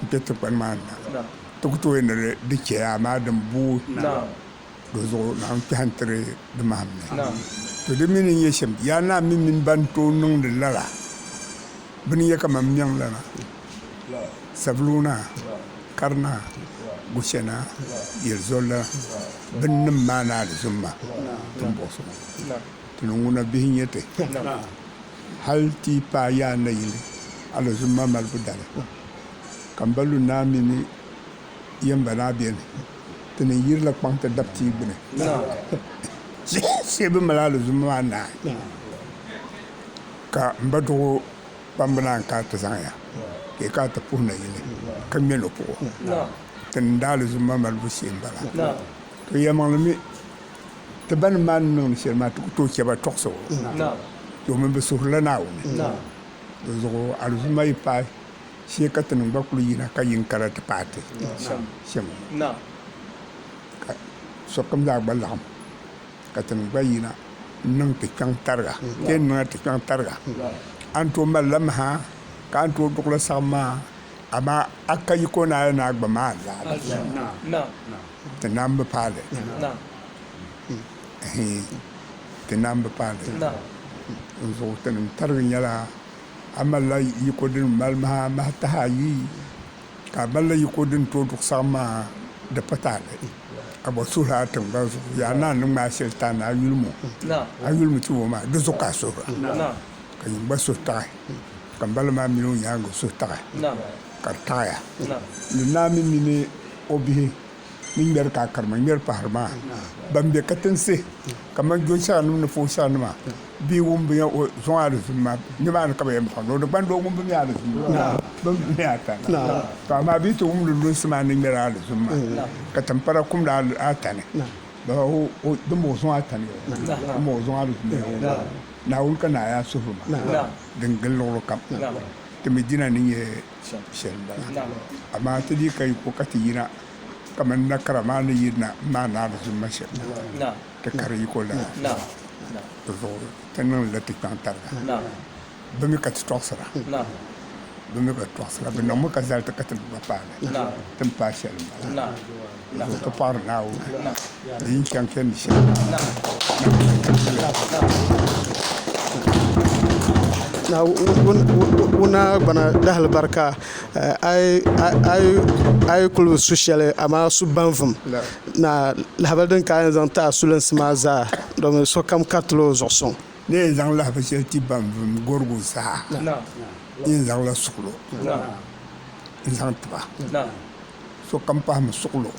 n-kpe tiŋgbani maa ni na. Ti ku tooi ni di chɛya amaa din booi Di zuɣu Naawuni kpɛhi n-tiri di mahim ni. To di mi ni nyɛ shɛm, yaa naa mi mini ban tooi niŋdi lala bɛ ni nyɛ kaman Miɛŋlana, Savelugunaa, Karinaa, Gushɛnaa, Yɛlizolilana, bɛn nim maa ni alizumma tiŋbuɣisi ŋɔ. Ti ni ŋuna bihi n-nyɛ ti. Hal ti yi paai yaa nayili alizumma malibu dali, ka m ba lu naa mini yɛmba naa beni. Ti ni yirila kpaŋ ti dabi tia gbuni. Shee bɛ mali alizumma maa naai ka m ba duɣu kpamba naan kana ti zaŋ ya ka yi kana ti puhi nayili ka ŋme nɔpuɣu. Ti ni daa alizumma malibu shee m-bala. To yɛlimaŋli mi ti ba nim maa ni niŋdi shɛli maa ti ku tooi chɛ ba tɔɣisibu domin bɛ suhirila Naawuni. Dinzuɣu alizumma yi paai Shee ka tinim gba kuli yina ka yin kara ti paai ti shɛm ka sokam zaa gba laɣim ka tinim gba yina n-niŋ ti kpiɔŋ tariga. Ti yɛn niŋla ti kpiɔŋ tariga. A ni tooi malila maha ka a ni tooi duɣila saɣim maa amaa a ka yiko ni a yɛn naai gba maa lala ti naan bi paai li. Ti naan bi paai li. Dinzuɣu tinim tarigi nyɛla A malila yiko din mali maha maha taha ayi, ka a malila yiko din tooi duɣi saɣim maa di pa taali. A gba suhiri a tiŋgbani zuɣu, yaa naa ni ŋmaai shɛli ti a ni a yuli mo, a yuli mi ti o maa, di zuɣu ka a suhira. Ka nyin gba suhi taɣi, ka m bala maa mini o nyaaŋa suhi taɣi, ka di taɣiya. Ni naa mi mini o bihi ni ŋmɛri ka a karima ŋmɛri pahiri maa, ban be katinsi kamani Jɔshɛɣinim ni Fɔɔshɛɣinima bee ŋun bi nya o zuŋ alizumma nimaani ka bɛ yɛn paɣi o di gbandi o ŋun bi mi alizumma bɛ bi mi ata to amaa bɛ yi ti wumdi lunsi maa ni ŋmɛri alizumma ka timpara kumdi atani din bɔŋɔ zuŋ atani din bɔŋɔ zuŋ alizumma Naawuni ka naa yaa suhuri maa din gili luɣili kam ti mi dina ni nyɛ shɛli m-bala amaa ti dii ka yiko ka ti yina kamani nakara maa ni yirina m-maani alizumma shɛm ti kari yiko lala di zuɣu ti niŋdila ti kpaŋ tariga. Bɛ mi ka ti tɔɣisira. Bɛ mi ka ti tɔɣisira. Bɛ niŋmi ka zali ti ka ti bi gba paai li. Ti ni paai shɛli m-bala. Di zuɣu ti paɣiri Naawuni di yi chaŋ chandi shɛm. Wuna gbana dahali barika a yi kuli bi su shɛli amaa su banvum na lahabali din ka a yɛn zaŋ ti a sulinsi maa zaa domin sokam karitila o zuɣu suŋ. Ni yɛn zaŋ lahabali shɛli ti banvum gorigu zaa yɛn zaŋla suɣulo n zaŋ tiba sokam pahimi suɣulo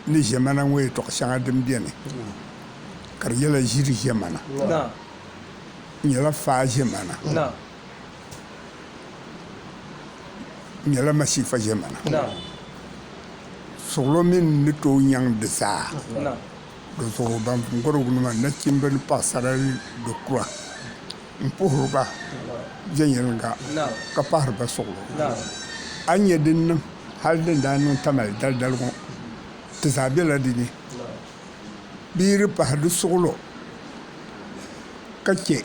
ni ʒiɛmana ŋɔ yɛtɔɣ shɛŋa din beni ka di nyɛla ʒiri ʒiɛmana n nyɛla faa ʒiɛmana n nyɛla masiifa ʒiɛmana suɣulo mi ni tooi nyaŋ di zaa di zuɣu ban gɔrigunima nachimba ni paɣasara ni do kura n puhiri ba viɛnyɛliŋga ka pahiri ba suɣulo a ni nya din niŋ hali din daa niŋ Tamale dali dali ŋɔ ti zaa bela di ni bɛ yi di pahi di suɣulo ka che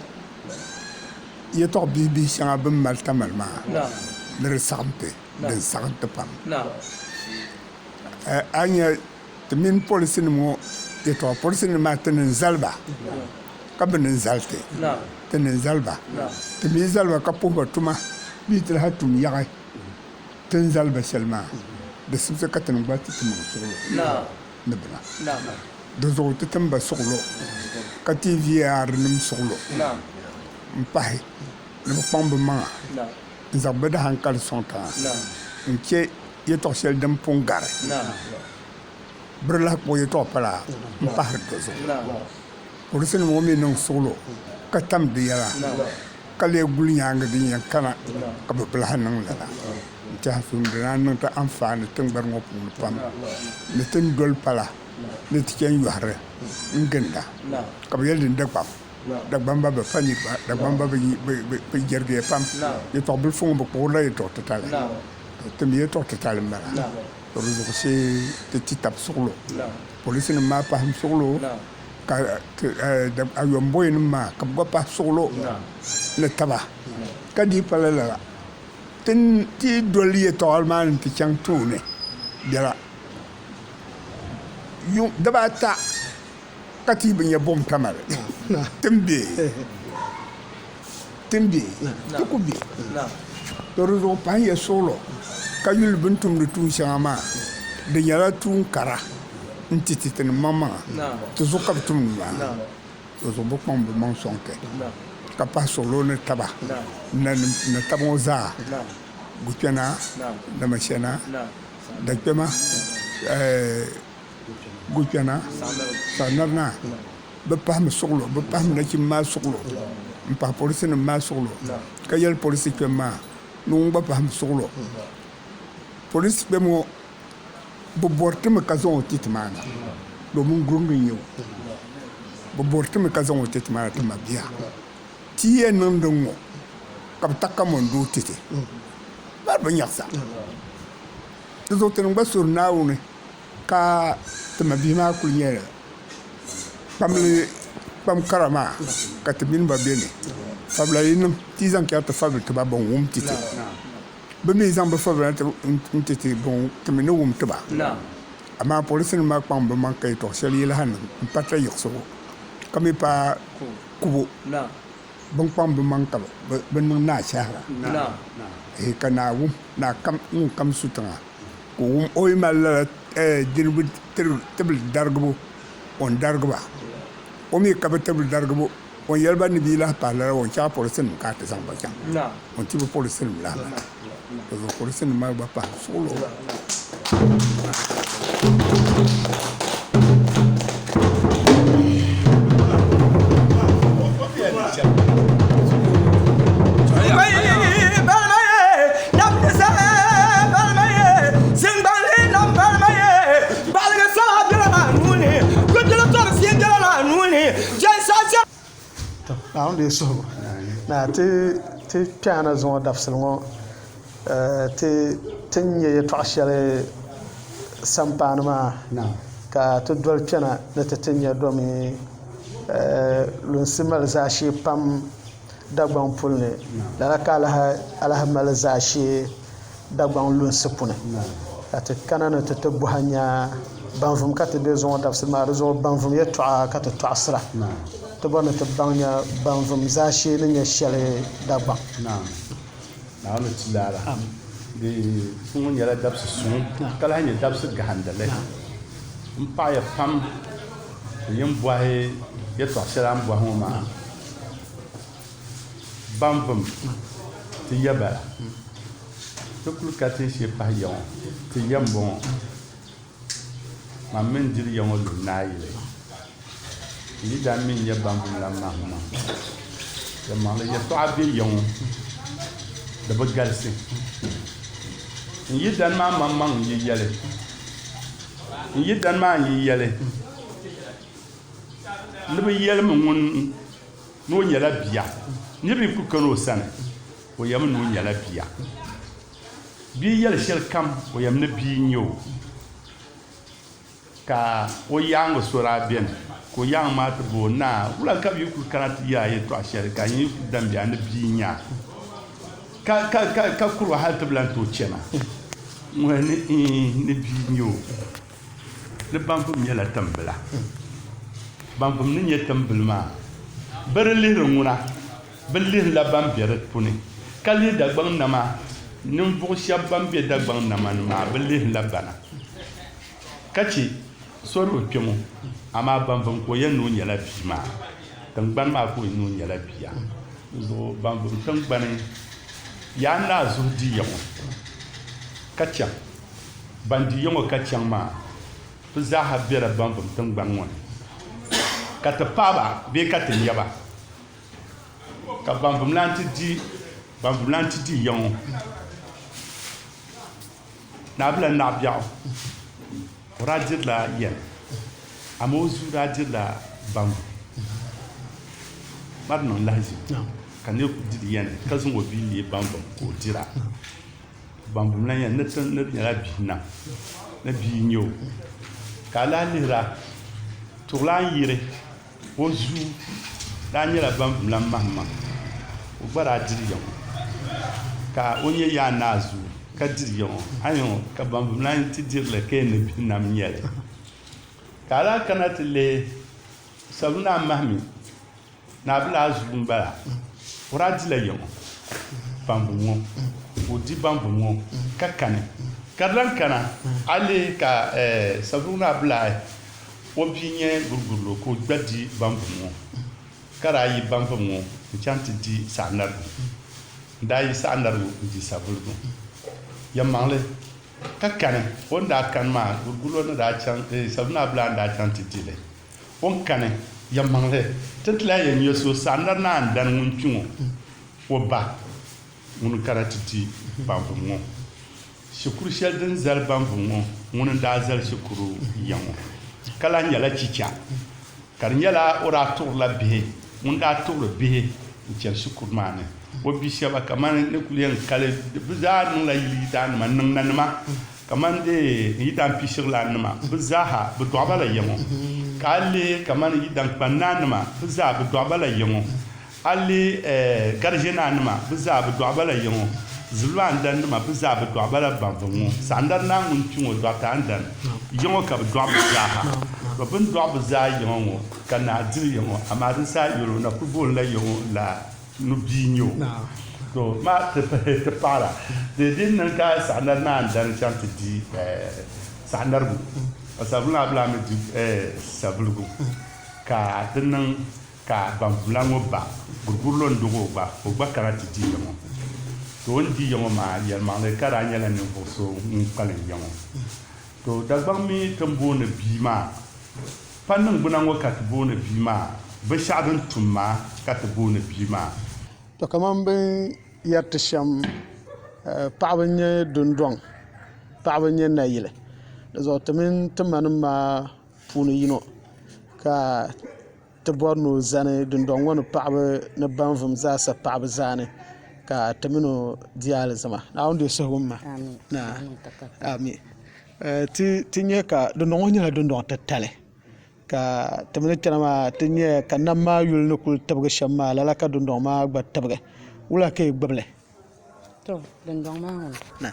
yɛtɔɣ bihi bihi shɛŋa bɛ ni mali Tamale maa ni di saɣim ti din saɣim ti pam a ni nya ti mini polisinima ŋɔ yɛtɔɣa polisinima maa ti ni zali ba ka bɛ ni zali ti ti ni zali ba ti mi zali ba ka puhi ba tuma bɛ yi ti lahi tum yaɣi ti ni zali ba shɛli maa di simsi ka ti ni gba ti ti maŋ suɣulo ni bina di zuɣu ti tim ba suɣulo ka ti VAR nim suɣulo n pahi ni bi kpaŋ bi maŋa n zaŋ bi dahankali sɔŋ tiŋa n chɛ. yɛltɔɣ shɛli din pun gari. Bɛ di lahi kpuɣi yɛltɔɣa pala m-pahiri di zuɣu. Polinsinima ŋɔ mi niŋ suɣilo ka tam di yɛla ka lee guli nyaaŋa din yɛn kana ka bɛ bi lahi niŋ lala. N tɛha so di naan niŋ ti anfaani tiŋgbani ŋɔ puuni pam ni ti ni doli pala ni ti chani yɔhiri n-ginda ka bɛ yɛli din Dagbaŋ. Dagbamba bi pa niriba, Dagbamba bi jɛrigiya pam. Yɛltɔɣ bilifu ŋɔ bɛ kpuɣirila yɛltɔɣ titali. Ti mi yɛltɔɣ titali m-bala. To di zuɣu shee ti ti tab suɣulo. Polinsinima maa pahim suɣulo ka ayɔmboyinima maa ka bɛ gba pahi suɣulo ni taba ka dii pala lala. Ti yi doli yɛltɔɣa maa ni ti chaŋ tooni biɛla yuŋ dibaata ka ti yi bi nya buɣim tamali ti ni be ti ni be ti ku be. To di zuɣu pahiya suɣulo ka yuli bɛ ni tumdi tuun shɛŋa maa di nyɛla tuun kara n-ti ti tinim maŋmaŋa ti zuɣu ka bɛ tumdi maa. Di zuɣu bɛ kpaŋ bɛ maŋ sɔŋ ti ka pahi suɣulo ni taba ni taba ŋɔ zaa Gukpɛna, Namashɛna, Dakpɛma, Gukpɛna, Sagnarina. Bɛ pahimi suɣulo, bɛ pahimi nachimba maa suɣulo m-pahi polisinima maa suɣulo ka yɛli polisi kpɛm maa ni ŋun gba pahimi suɣulo. Polisi kpɛm ŋɔ bɛ bɔri ti mi ka zaŋ o ti ti maa na domin guringi n-nyɛ o. Bɛ bɔri ti mi ka zaŋ o ti ti maa na ti ma bia. Ti yi yɛn niŋdi ŋ-ŋɔ ka bɛ ta kamɔndoo ti ti, bɛ di bi nyaɣisa. Di zuɣu tinim gba suhiri Naawuni ka ti mabihi maa kuli nyɛ kpamli kpam kara maa ka ti mini ba be ni. Fabila yi niŋ ti yi zaŋ chɛri ti fabili ti ba bɛn wum ti ti. Bɛ mi zaŋ bɛ fabila n-ti ti bɛn ti mi ni wum ti ba. Amaa polinsinima maa kpaŋ bɛ maŋ ka yɛtɔɣ shɛli yi lahi niŋ m-parita yiɣisibu ka mi paai kubo. Bɛn kpaŋ bɛ maŋ ka bɛ niŋ naa shɛhira. Ka naa wum, naa kam ŋun kam su tiŋa ka o wum o yi mali lala diriba tibili darigibu, o ni darigi ba. O mi ka bi tibili darigibu, o ni yɛli ba ni bɛ yi lahi pahi lala, o ni chaɣ polisinim ka a ti zaŋ ba chaŋ. O ni ti bi polisinim lahi bala. Di zuɣu polisinim maa gba pahi suɣilo. Naawuni deei suhigu na ti ti kpɛhina zuŋɔ dabisili ŋɔ ti ti ni nya yɛtɔɣ shɛli sampaani maa ka ti doli kpɛna ni ti ti nya domi lunsi mali zaashee pam Dagbaŋ puli ni lala ka a lahi mali zaashee Dagbaŋ lunsi puni ka ti kana ni ti ti bɔhi nya banvum ka ti be zuŋɔ dabisili maa di zuɣu banvum yɛltɔɣa ka ti tɔɣisira ti bɔri ni ti baŋ nya banvum zaashee ni nyɛ shɛli Dagbaŋ. Naawuni ti laara. Di ŋɔ nyɛla dabisi suŋ ka lahi nyɛ dabisi gahindili. M paɣiya pam ni yin bɔhi yɛtɔɣ shɛli a ni bɔhi ŋɔ maa. Banvum ti ya bala. Ti kuli ka tinshee pahi ya ŋɔ, ti ya m-bɔŋɔ. Man mi n-diri ya ŋɔ luhi naayili. N yi daa mi n-nyɛ banvum lan maŋmaŋ. Yɛlimaŋli yɛtɔɣa be ya ŋɔ, di bi galisi. N yidana maa maŋmaŋ n-yi yɛli, n yidana maa n-yi yɛli ni bɛ yɛlimi ŋun ni o nyɛla bia. Niriba yi kuli kani o sani, o yɛmi ni o nyɛla bia. Bia yɛli shɛli kam, o yɛmi ni bia n-nyɛ o. Ka o yaaŋa so daa beni, ka o yaaŋa maa ti bo o, Naa, wula ka bɛ yi kuli kana ti yɛl a yɛtɔɣ shɛli ka a yi kuli damdi a ni bia n-nyɛ a, ka, ka, ka, ka kuri o hal ti bi lan tooi chana? Ŋuni ni iin, ni bia n-nyɛ o. Ni banvum nyɛla timbila. Banvum ni nyɛ timbila maa, bɛ di lihiri ŋuna, bɛ lihirila ban be di puni, ka lihi Dagbaŋ nama ninvuɣ shɛba ban be Dagbaŋ nama ni maa, bɛ lihirila bana. Ka chɛ so di bi kpɛm o, amaa banvum ka o yɛn ni o nyɛla bia maa, tiŋgbani maa ka o yɛn ni o nyɛla bia. Di zuɣu banvum tiŋgbani yaa naa zuɣu di ya ŋɔ ka chaŋ. Ban di ya ŋɔ ka chaŋ maa, bɛ zaaha bela Banvum tiŋgbani ŋɔ ni, ka ti paai ba bee ka ti nya ba. Ka Banvum lan ti di Banvum lan ti di ya ŋɔ. Naabila Naɣibiɛɣu, o daa dirila yɛli, amaa o zuu daa dirila Banvum. Ma di niŋ lahiʒibu ka nira kuli diri yɛli ka zaŋ o bia leei Banvum ka o dira. Banvum lan yɛli ni ti ni di nyɛla bihi nam ni bia n-nyɛ o. Ka a lahi lihira Tuɣulan yiri o zuu daa nyɛla Banvum lan mahim ma o gba daa diri ya ŋɔ ka o nyɛ Yaa Naa zuu ka diri ya ŋɔ a ni ŋɔ ka Banvum lan ti diri li ka yɛn ni bihi nam n-nyɛ li. Ka a lahi kana ti lihi Sabu Naa Mahimi Naabila zuu m-bala o daa dila ya ŋɔ Banvum ŋɔ ka o di Banvum ŋɔ ka kani ka di lan kana a lihi ka Sabu Naabila o bia nyɛ gurigurilo ka o gba di Banvum ŋɔ ka daa yi Banvum ŋɔ n-chaŋ ti di Saɣinarigu n-daa yi Saɣinarigu n-di Savuligu yɛlimaŋli ka kani o ni daa kani maa gurigurilo ni daa chaŋ Sabu Naabila ni daa chaŋ ti di li O ni kani, yɛlimaŋli, ti ti lahi yɛn nya so Saɣinari Naa N-dani ŋun kpi ŋɔ, o ba ŋuni kana ti di Banvum ŋɔ. Shikuru shɛli din zali Banvum ŋɔ, ŋuni n-daa zali shikuru ya ŋɔ, ka lahi nyɛla chicha, ka di nyɛla o daa tuɣirila bihi, ŋun daa tuɣiri bihi n-chani shikuru maa ni. O bi shɛba kamani ni kuli yɛn kali bɛ zaa niŋla yili yidaannima n-niŋ nanima. Kamani dee yidan pishiɣilaannima bɛ zaaha bɛ dɔɣi ba la ya ŋɔ. Ka a lihi kamani yidan kpannaanima bɛ zaa bɛ dɔɣi ba la ya ŋɔ. A lihi gariʒenaanima bɛ zaa bɛ dɔɣi ba la ya ŋɔ. Zibilaandannima bɛ zaa bɛ dɔɣi ba la Banvum ŋɔ. Saɣindari naa ŋun kpi ŋɔ dɔɣita Andan ya ŋɔ ka bɛ dɔɣi bɛ zaaha. Tɔ bɛ ni dɔɣi bɛ zaa ya ŋɔ ŋɔ ka naa diri ya ŋɔ amaa di saha yoli o na kuli boonila ya ŋɔ la ni bia n-nyɛ o. To ma ti ti paɣira di di niŋ ka saɣinari naan dani chaŋ ti di saɣinarigu ka savuligu maa bi lahi mi di savuligu ka di niŋ ka banvula ŋɔ ba gurigurilo n-duɣi o gba ka o gba kana ti di ya ŋɔ. To o ni di ya ŋɔ maa yɛlimaŋli ka daa nyɛla ninvuɣ so ŋun kpalim ya ŋɔ. To Dagbaŋ mi ti ni booni bia maa Pa niŋgbuna ŋɔ ka ti booni bia maa, binshɛɣu din tum maa ka ti booni bia maa. To kamani bɛ ni yɛri ti shɛm, paɣaba n-nyɛ dundɔŋ, paɣaba n-nyɛ nayili. Di zuɣu ti mini ti manim maa puuni yino ka ti bɔri ni o zani dundɔŋ ŋɔ ni paɣaba ni banvum zaasa paɣaba zaani ka ti mini o di alizama. Naawuni deei suhigu m-ma. Amin. Ti nya ka dundɔŋ ŋɔ nyɛla dundɔŋ titali ka ti mi ni kpɛna maa ti nyaya ka nam maa yuli ni kuli tibigi shɛm maa lala ka dundɔŋ maa gba tibigi wula ka yi gbubili? To dundɔŋ maa ŋɔ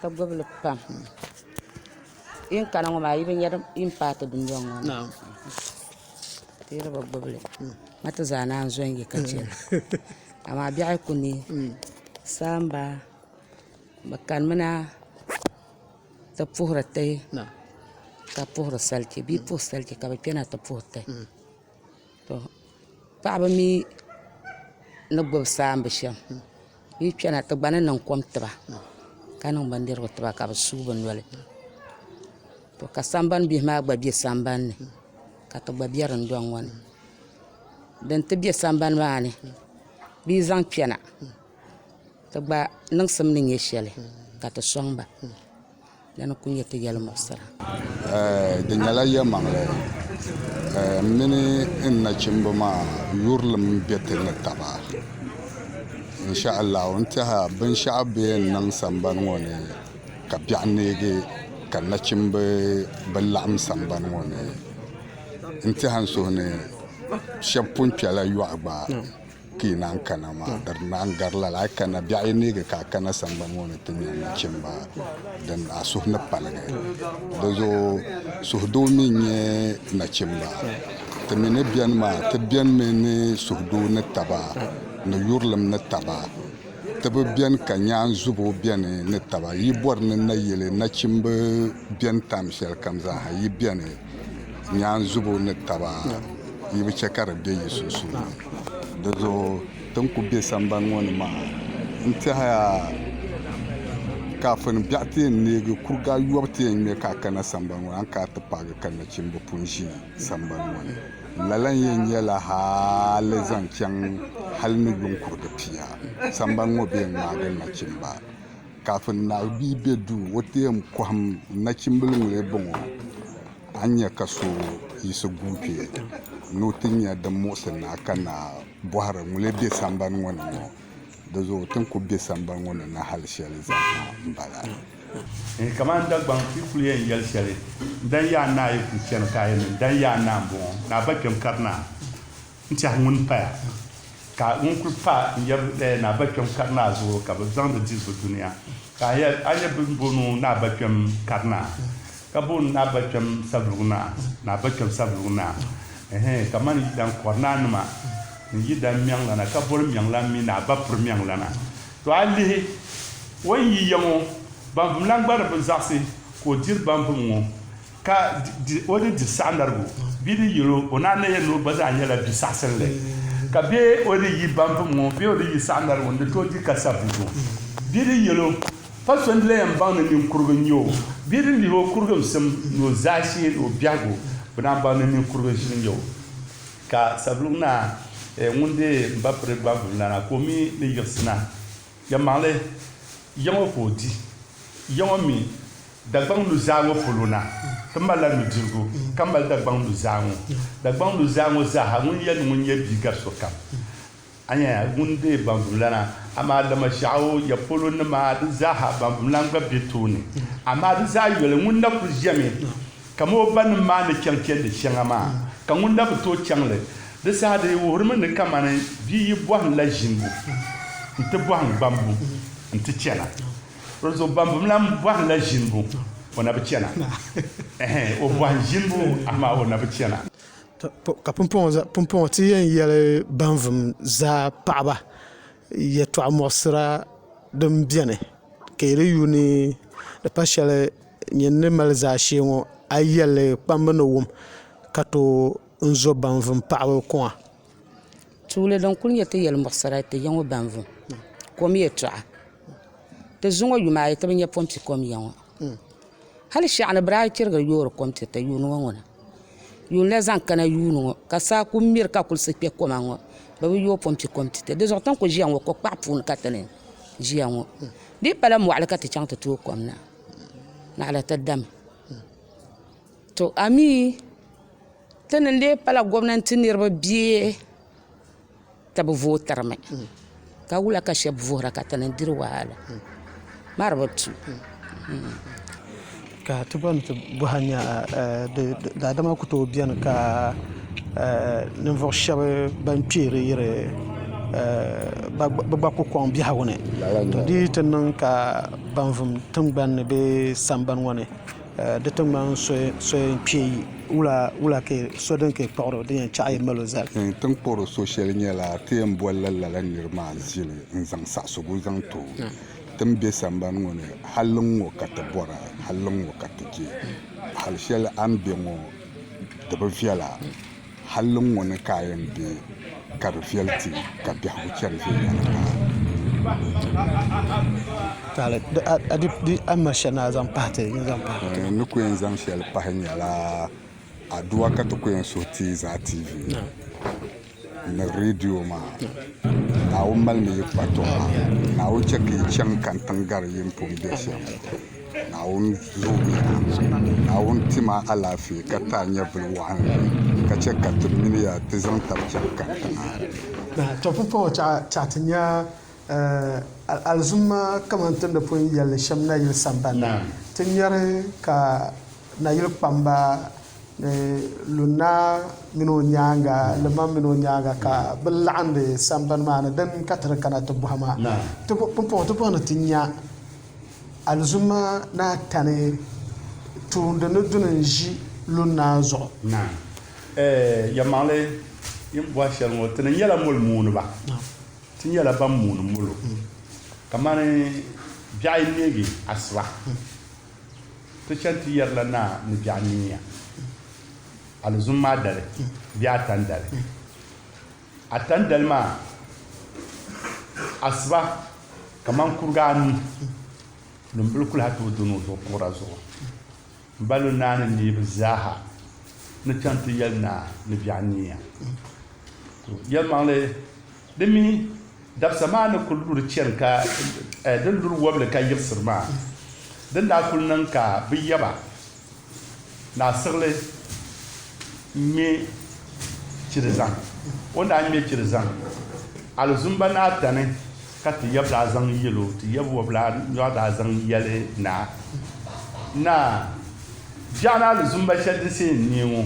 ti gbubili pam yi ni kana ŋɔ maa yi bi nya yi ni paai ti dundɔŋ ŋɔ ni ti yi di bi gbubili ma ti zaa naan zo n-yi ka chɛ li amaa biɛɣu yi ku neei saamba bɛ kanimina ti puhiri ti ka puhiri salichi bɛ yi puhi salichi ka bɛ kpɛna ti puhi ti to paɣaba mi ni gbubi saamba shɛm bɛ yi kpɛna ti gba ni niŋ kom tiba ka niŋ bindirigu tiba ka bɛ suui bɛ noli to ka sambani bihi maa gba bɛ sambanni ka ti gba bɛ dundɔŋ ŋɔ ni din ti bɛ sambani maa ni bɛ yi zaŋ kpɛna Ti gba niŋsim ni nyɛ shɛli ka ti sɔŋ ba, dina n-kuli nyɛ ti yɛlimuɣisira. Di nyɛla yɛlimaŋli m mini n nachimba maa yurilim be ti ni taba. Inshaallahu n tɛha binshɛɣu bɛ yɛn niŋ sambani ŋɔ ni ka biɛɣu neegi ka nachimba bi laɣim sambani ŋɔ ni. N tɛha n suhu ni shɛba pun kpɛla yɔɣu gba. Ka yi naan kana maa, di naan gari lala. A yi kana, biɛɣu yi neegi ka a kana sambani ŋɔ ni ti nya nachimba, din a suhu ni paligi. Di zuɣu suhudoo mi n-nyɛ nachimba. Ti mi ni beni maa, ti benimi ni suhudoo ni taba, ni yurilim ni taba. Ti bi beni ka nyaanzubo beni ni taba. Yi bɔri ni nayili nachimba beni tam shɛlikam zaaha, yi beni. Nyaanzubo ni taba yi bi chɛ ka di be yi sunsuuni. Di zuɣu ti ni ku be sambani ŋɔ ni maa n tɛhiya Kaafin biɛɣu ti yɛn neegi kuriga ayɔbu ti yɛn ŋme ka a kana sambani ŋɔ ni, a ni kana ti paagi ka nachimba pun ʒi sambani ŋɔ ni. Lala n-yɛn nyɛla hali zaŋ chaŋ hali ni yuŋ kurigi pia, sambani ŋɔ bɛ yɛn ŋmaagi nachimba. Kaafin naa bia be duu, o ti yɛn kɔhim nachimbila ŋun lee bɔŋɔ, a ni nya ka so yiɣisi guui kpe ni o ti nya din muɣisi naa ka naa bɔhiri ŋun lee be sambani ŋɔ ni ŋɔ. Di zuɣu ti ni kuli be sambani ŋɔ ni na hali shɛli zaa m-bala. Kamani Dagbaŋ ti kuli yɛn yɛli shɛli, n dan yaa naa yi kuli chani ka a yɛli ni n dan yaa naa m-bɔŋɔ, ni a ba kpɛm kari naa n-tɛhi ŋuni paya, ka ŋun kuli pa n-yɛri ni a ba kpɛm kari naa zuɣu ka bɛ zaŋdi diri bɛ dunia. Ka a yɛli a nya bɛ ni booni o ni a ba kpɛm kari naa, ka booni ni a ba kpɛm Savelugu naa, ni a ba kpɛm Savelugu naa. Ɛhɛn, kamani yi dan kɔri naanima ni yi dan Miɛŋlana, ka boli Miɛŋlan mi ni a ba piri Miɛŋlana. To a lihi o ni yi ya ŋɔ, banvum lan gba di bi zaɣisi ka o diri banvum ŋɔ, ka o di diri saɣinarigu bee di yɛl o, o naan na yɛli ni o gba zaa nyɛla bi saɣisinli. Ka bee o di yi banvum ŋɔ bee o di yi saɣinarigu n-di tooi di ka savelugu bee di yɛl o, pa so n-di lan yɛn baŋ ni ninkurugu n-nyɛ o bee di lihi o kurigimsim ni o zaashee ni o biɛhigu, bɛ naan baŋ ni ninkurugu ʒili n-nyɛ o. Ka Savelugu Naa ŋun deei m ba piri Gbanvulana ka o mi ni yiɣisi na, yɛlimaŋli ya ŋɔ ka o di. Ya ŋɔ mi Dagbaŋ nuzaa ŋɔ polo na, ti malila nudirigu ka mali Dagbaŋ nuzaa ŋɔ. Dagbaŋ nuzaa ŋɔ zaaha ŋun yɛli ni ŋun nyɛ bia gari sokam. A nya ŋun deei Gbanvulana, amaa Lamashɛɣu ya polo nima di zaaha Gbanvulana gba be tooni. Amaa di zaa yoli ŋun na kuli ʒɛmi Kamani o banim maa ni chaŋ chandi shɛŋa maa, ka ŋun na bi tooi chaŋ li. Di saha di wuhirimi ni kamani bia yi bɔhim la ʒinibu nti bɔhim gbambu nti chana. Di zuɣu bambim lan bɔhim la ʒinibu, o na bi chana. Ɛhɛn, o bɔhim ʒinibu amaa o na bi chana. Ka pumpɔŋɔ ti yɛn yɛli banvum zaa paɣiba yɛtɔɣ muɣisira din beni ka yi di yuuni di pa shɛli Nyin ni mali zaashee ŋɔ, a yi yɛli li kpamba ni wum, ka tooi n-zo banvum paɣibu kuŋa. Tuuli din kuli nyɛ ti yɛlimuɣisira ti ya ŋɔ banvum kom yɛltɔɣa. Ti zuŋɔ yuma ayi ti bi nya pompi kom ya ŋɔ. Hali shɛɣu ni bɛ daa chirigiri yoori kom tiri ti yuuni ŋɔ ŋuna. Yuuni la zaŋ kana yuuni ŋɔ ka saa kuli miri ka kulisi kpe koma ŋɔ bɛ bi yooi pompi kom ti ti. Di zuɣu ti ni kuli ʒiya ŋɔ kokpaɣu puuni ka ti ni ʒiya ŋɔ. Di yi pala mɔɣili ka ti chaŋ ti tooi kom na. Naɣila ti dami. To a mi ti ni lee pala gomnanti niriba bee ti bi vootirimi ka wula ka shɛba vuhira ka ti ni diri wahala maa di bi tu. Ka ti bɔri ni ti bɔhi nya daadama ku tooi beni ka ninvuɣ shɛba ban kpeeri yiri bɛ gba ku kɔŋ biɛhigu ni. To di yi ti niŋ ka ban vum tiŋgbani ni bee sambani ŋɔ ni di ti ŋmani so yɛn kpe yi wula ka so din ka yi kpuɣiri din yɛn chaɣi yi mali o zali. Ti ni kpuɣiri so shɛli nyɛla ti yɛn bolila lala niri maa ʒili n-zaŋ saɣisigu zaŋ ti o. Ti ni be sambani ŋɔ ni hali ŋ-ŋɔ ka ti bɔra hali ŋ-ŋɔ ka ti je. Hali shɛli a ni be ŋɔ di bi viɛla. Hali ŋ-ŋɔ ni ka a yɛn be ka di viɛli ti ka biɛhigu chani viɛnyɛliŋga. N ni ku yɛn zaŋ shɛli pahi nyɛla aduwa ka ti ku yɛn suhi ti zaa TV ni redio maa. Naawuni malimi yi kpatuɣa. Naawuni chɛ ka yi chaŋ kantiŋ gari yi ni pun be shɛm. Naawuni zoomiya. Naawuni ti ma alaafee ka ti a nyɛvili waɣinli, ka chɛ ka ti mini ya ti zaŋ tab chaŋ kantiŋa. To pumpɔŋɔ chaɣ ti nya alizumma kaman ti ni pun yɛli shɛm nayili sambani ni. Ti nyari ka nayili kpamba ni Lunnaa mini o nyaaŋa, Limam mini o nyaaŋa ka bɛ laɣindi sambani maa ni din ka ti di kana ti bɔhi maa. Pumpɔŋɔ ti bɔri ni ti nya Alizumma naa tani tuundi ni duni n-ʒi Lunnaa zuɣu. Naam. Yɛlimaŋli yi ni bɔhi shɛli ŋɔ, ti ni nyɛla moli mooniba. Ti nyɛla ban mooni molo kamani biɛɣu yi neegi asiba, ti chani ti yɛrila naa ni biɛɣu neeya. Alizumma maa dali bee Atani dali. Atani dali maa asiba kamani kuriga anu Lumbili kuli ha tooi doni o zuɣu kuɣura zuɣu. M ba lu naa ni neebu zaaha ni chaŋ ti yɛli naa ni biɛɣu neeya. To yɛlimaŋli di mi dabisa maa ni kuli luri chani ka din luri wabili ka yiɣisiri maa din daa kuli niŋ ka bɛ yaba Naa Siɣili ŋme chiri zaŋ. O ni daa ŋme chiri zaŋ Alizumba Naa Tani ka ti yab daa zaŋ yɛl o, ti yab wɔbila nyɔɣu daa zaŋ yɛli naa, Naa, biɛɣuni Alizumba shɛli din see n-neei ŋɔ,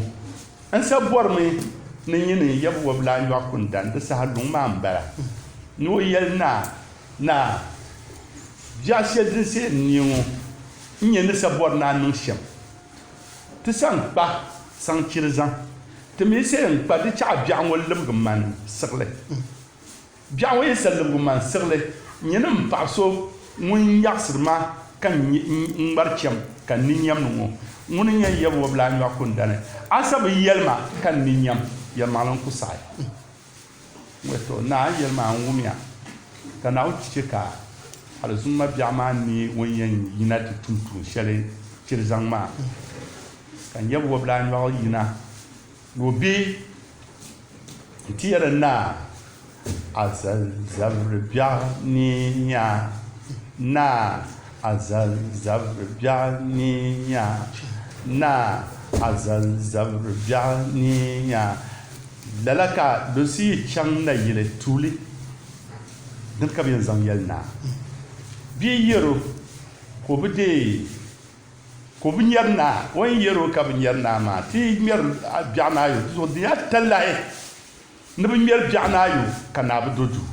n sa bɔrimi ni nyini n yab wɔbila nyɔɣu ku n-dan di saha luŋ maa m-bala. Ni o yɛli naa, Naa, biɛɣu shɛli din see n-neei ŋɔ n-nyɛ ni sa bɔri ni a niŋ shɛm. Ti sa n-kpa saŋ chiri zaŋ, ti mi sa yɛn kpa di chaɣ biɛɣu ŋɔ libigi man siɣili. Biɛɣu ŋɔ yi sa libigi man siɣili, nyini m-paɣ so ŋun nyaɣisiri ma ka n ŋmari chɛm ka n ni nyam ni ŋɔ, ŋuni n-yɛn yab wɔbila nyɔɣu kundani. A sa bi yɛli ma ka n ni nyam, yɛlimaŋli n ku saɣi. Ŋɔ to, Naa n yɛli maa n wumya, ka Naawuni ti chɛ ka alizumma biɛɣu maa neei o ni yɛn yina ti tum tuun shɛli chiri zaŋ maa, ka n yab wɔbila nyɔɣu yina ni o be nti yɛli Naa, A zali zabiri biɛɣu neeya, Naa, a zali zabiri biɛɣu neeya, Naa, a zali zabiri biɛɣu neeya. Lala ka lunsi yi chaŋ nayili tuuli, dini ka bɛ yɛn zaŋ yɛli naa? Bia yɛr o ka o bi deei, ka o bi nyari naa. O ni yɛr o ka bi nyari naa maa, ti yi ŋmɛri biɛɣu ni ayo, di zuɣu di nyɛla talahi ni bi ŋmɛri biɛɣu ni ayo ka naa bi do duu.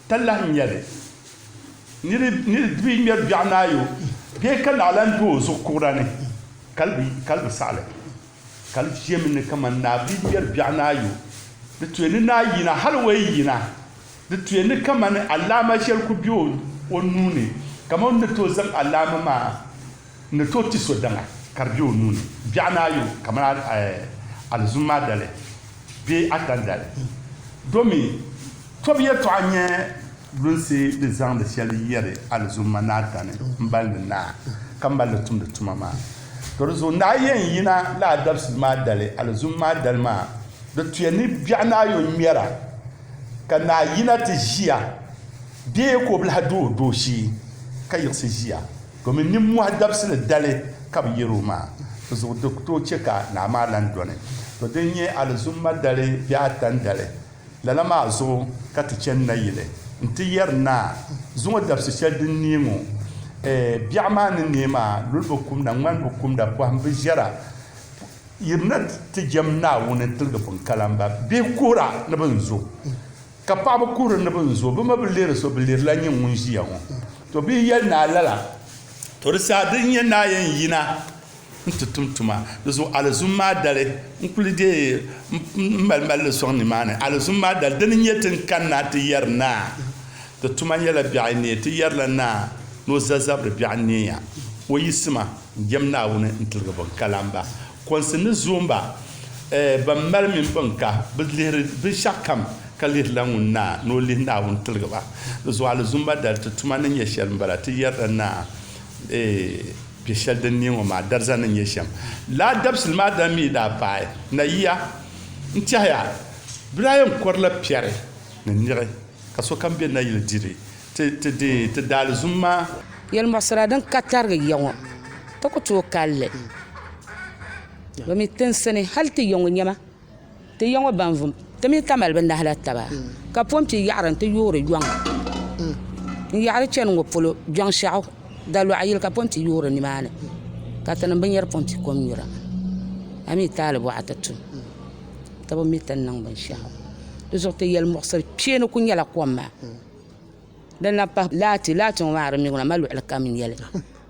Talahi n-nyɛ li. Nir bi ŋmɛri biɛɣu ni ayo bee ka naa lan do o zuɣu kuɣira ni ka li bi saɣi li. Ka di ʒiɛmi ni kaman naa bi ŋmɛri biɛɣu ni ayo, di tuya ni naa yina, hal o yi yina, di tuya ni kaman alaama shɛli ku be o nuu ni, kaman o ni tooi zaŋ alaama maa ni tooi ti so daŋa ka di be o nuu ni biɛɣu ni ayo kaman alizumma dali bee atan dali. Domi tɔbu yɛtɔɣa n-nyɛ lunsi ni zaŋdi shɛli yɛri alizumma ni atani m-balindi naa ka mali li tumdi tuma maa. To di zuɣu naa yɛn yina lala dabisili maa dali, alizumma maa dali maa, di tuya ni biɛɣu ni ayo ŋmɛra ka naa yina ti ʒiya bee ka o bi lahi do o dooshee ka yiɣisi ʒiya domin nimmɔhi dabisili dali ka bɛ yɛri o maa. Di zuɣu di ku tooi chɛ ka naa maa lan dɔni. To din nyɛ alizumma dali bee atani dali Lala maa zuɣu ka ti chani nayili nti yɛri naa, Zuŋɔ dabisi shɛli din neei ŋɔ, ɛɛ, biɛɣu maa ni neei maa, luli bi kumda, ŋmani bi kumda, pɔhim bi ʒɛra, yirina ti jɛm Naawuni n-tiligi binkalamba. Bihi kuhira ni bɛ ni zo, ka paɣiba kuhiri ni bɛ ni zo. Bɛ mi bi lihiri so, bɛ lihirila nyin ŋun ʒiya ŋɔ. To bɛ yi yɛli naa lala, to di saha din nyɛ naa yɛn yina n ti tum tuma. Di zuɣu alizum maa dali n kuli deei m mali mali li sɔŋ nimaani. Alizum maa dali dini n-nyɛ ti ni kanna ti yɛri naa ti tuma nyɛla biɛɣu neei. Ti yɛrila naa ni o za zabiri biɛɣu neeya. O yiɣisima n-jɛm Naawuni n-tiligi binkalamba. Kɔnsi ni zoomba ban mali mini bɛn ka, bɛ lihiri binshɛɣukam ka lihirila ŋun naa ni o lihi Naawuni tiligi ba. Di zuɣu alizumba dali ti tuma ni nyɛ shɛli m-bala. Ti yɛrila naa Piɛ shɛli din neei ŋɔ maa dariza ni nyɛ shɛm. Lala dabisili maa daa mi daa paai Nayiya n-tɛhiya bɛ daa yɛn kɔrila piɛri ni niɣi ka sokam be nayili diri ti deei ti daalizum maa. Yɛlimuɣisira din ka tarigi ya ŋɔ ti ku tooi kali li. Bɛ mi tinsi ni hali ti ya ŋɔ nyɛma Ti ya ŋɔ ban vum ti mini Tamali bi nahi la taba ka pompi yaɣiri nti yoori yɔŋ n-yaɣiri chani ŋɔ polo Jɔŋshɛɣu Dalɔɣu yili ka pompi yoori nimaani ka tinim bi nyari pompi kom nyura a mi taali bɔɣa ti tum ti bi mi ti ni niŋ binshɛɣu di zuɣu ti yɛlimuɣisiri kpeeni kuli nyɛla kom maa din lahi pahi laati laati ŋɔ maa di mi ŋuna ma luɣili kam n-nyɛ li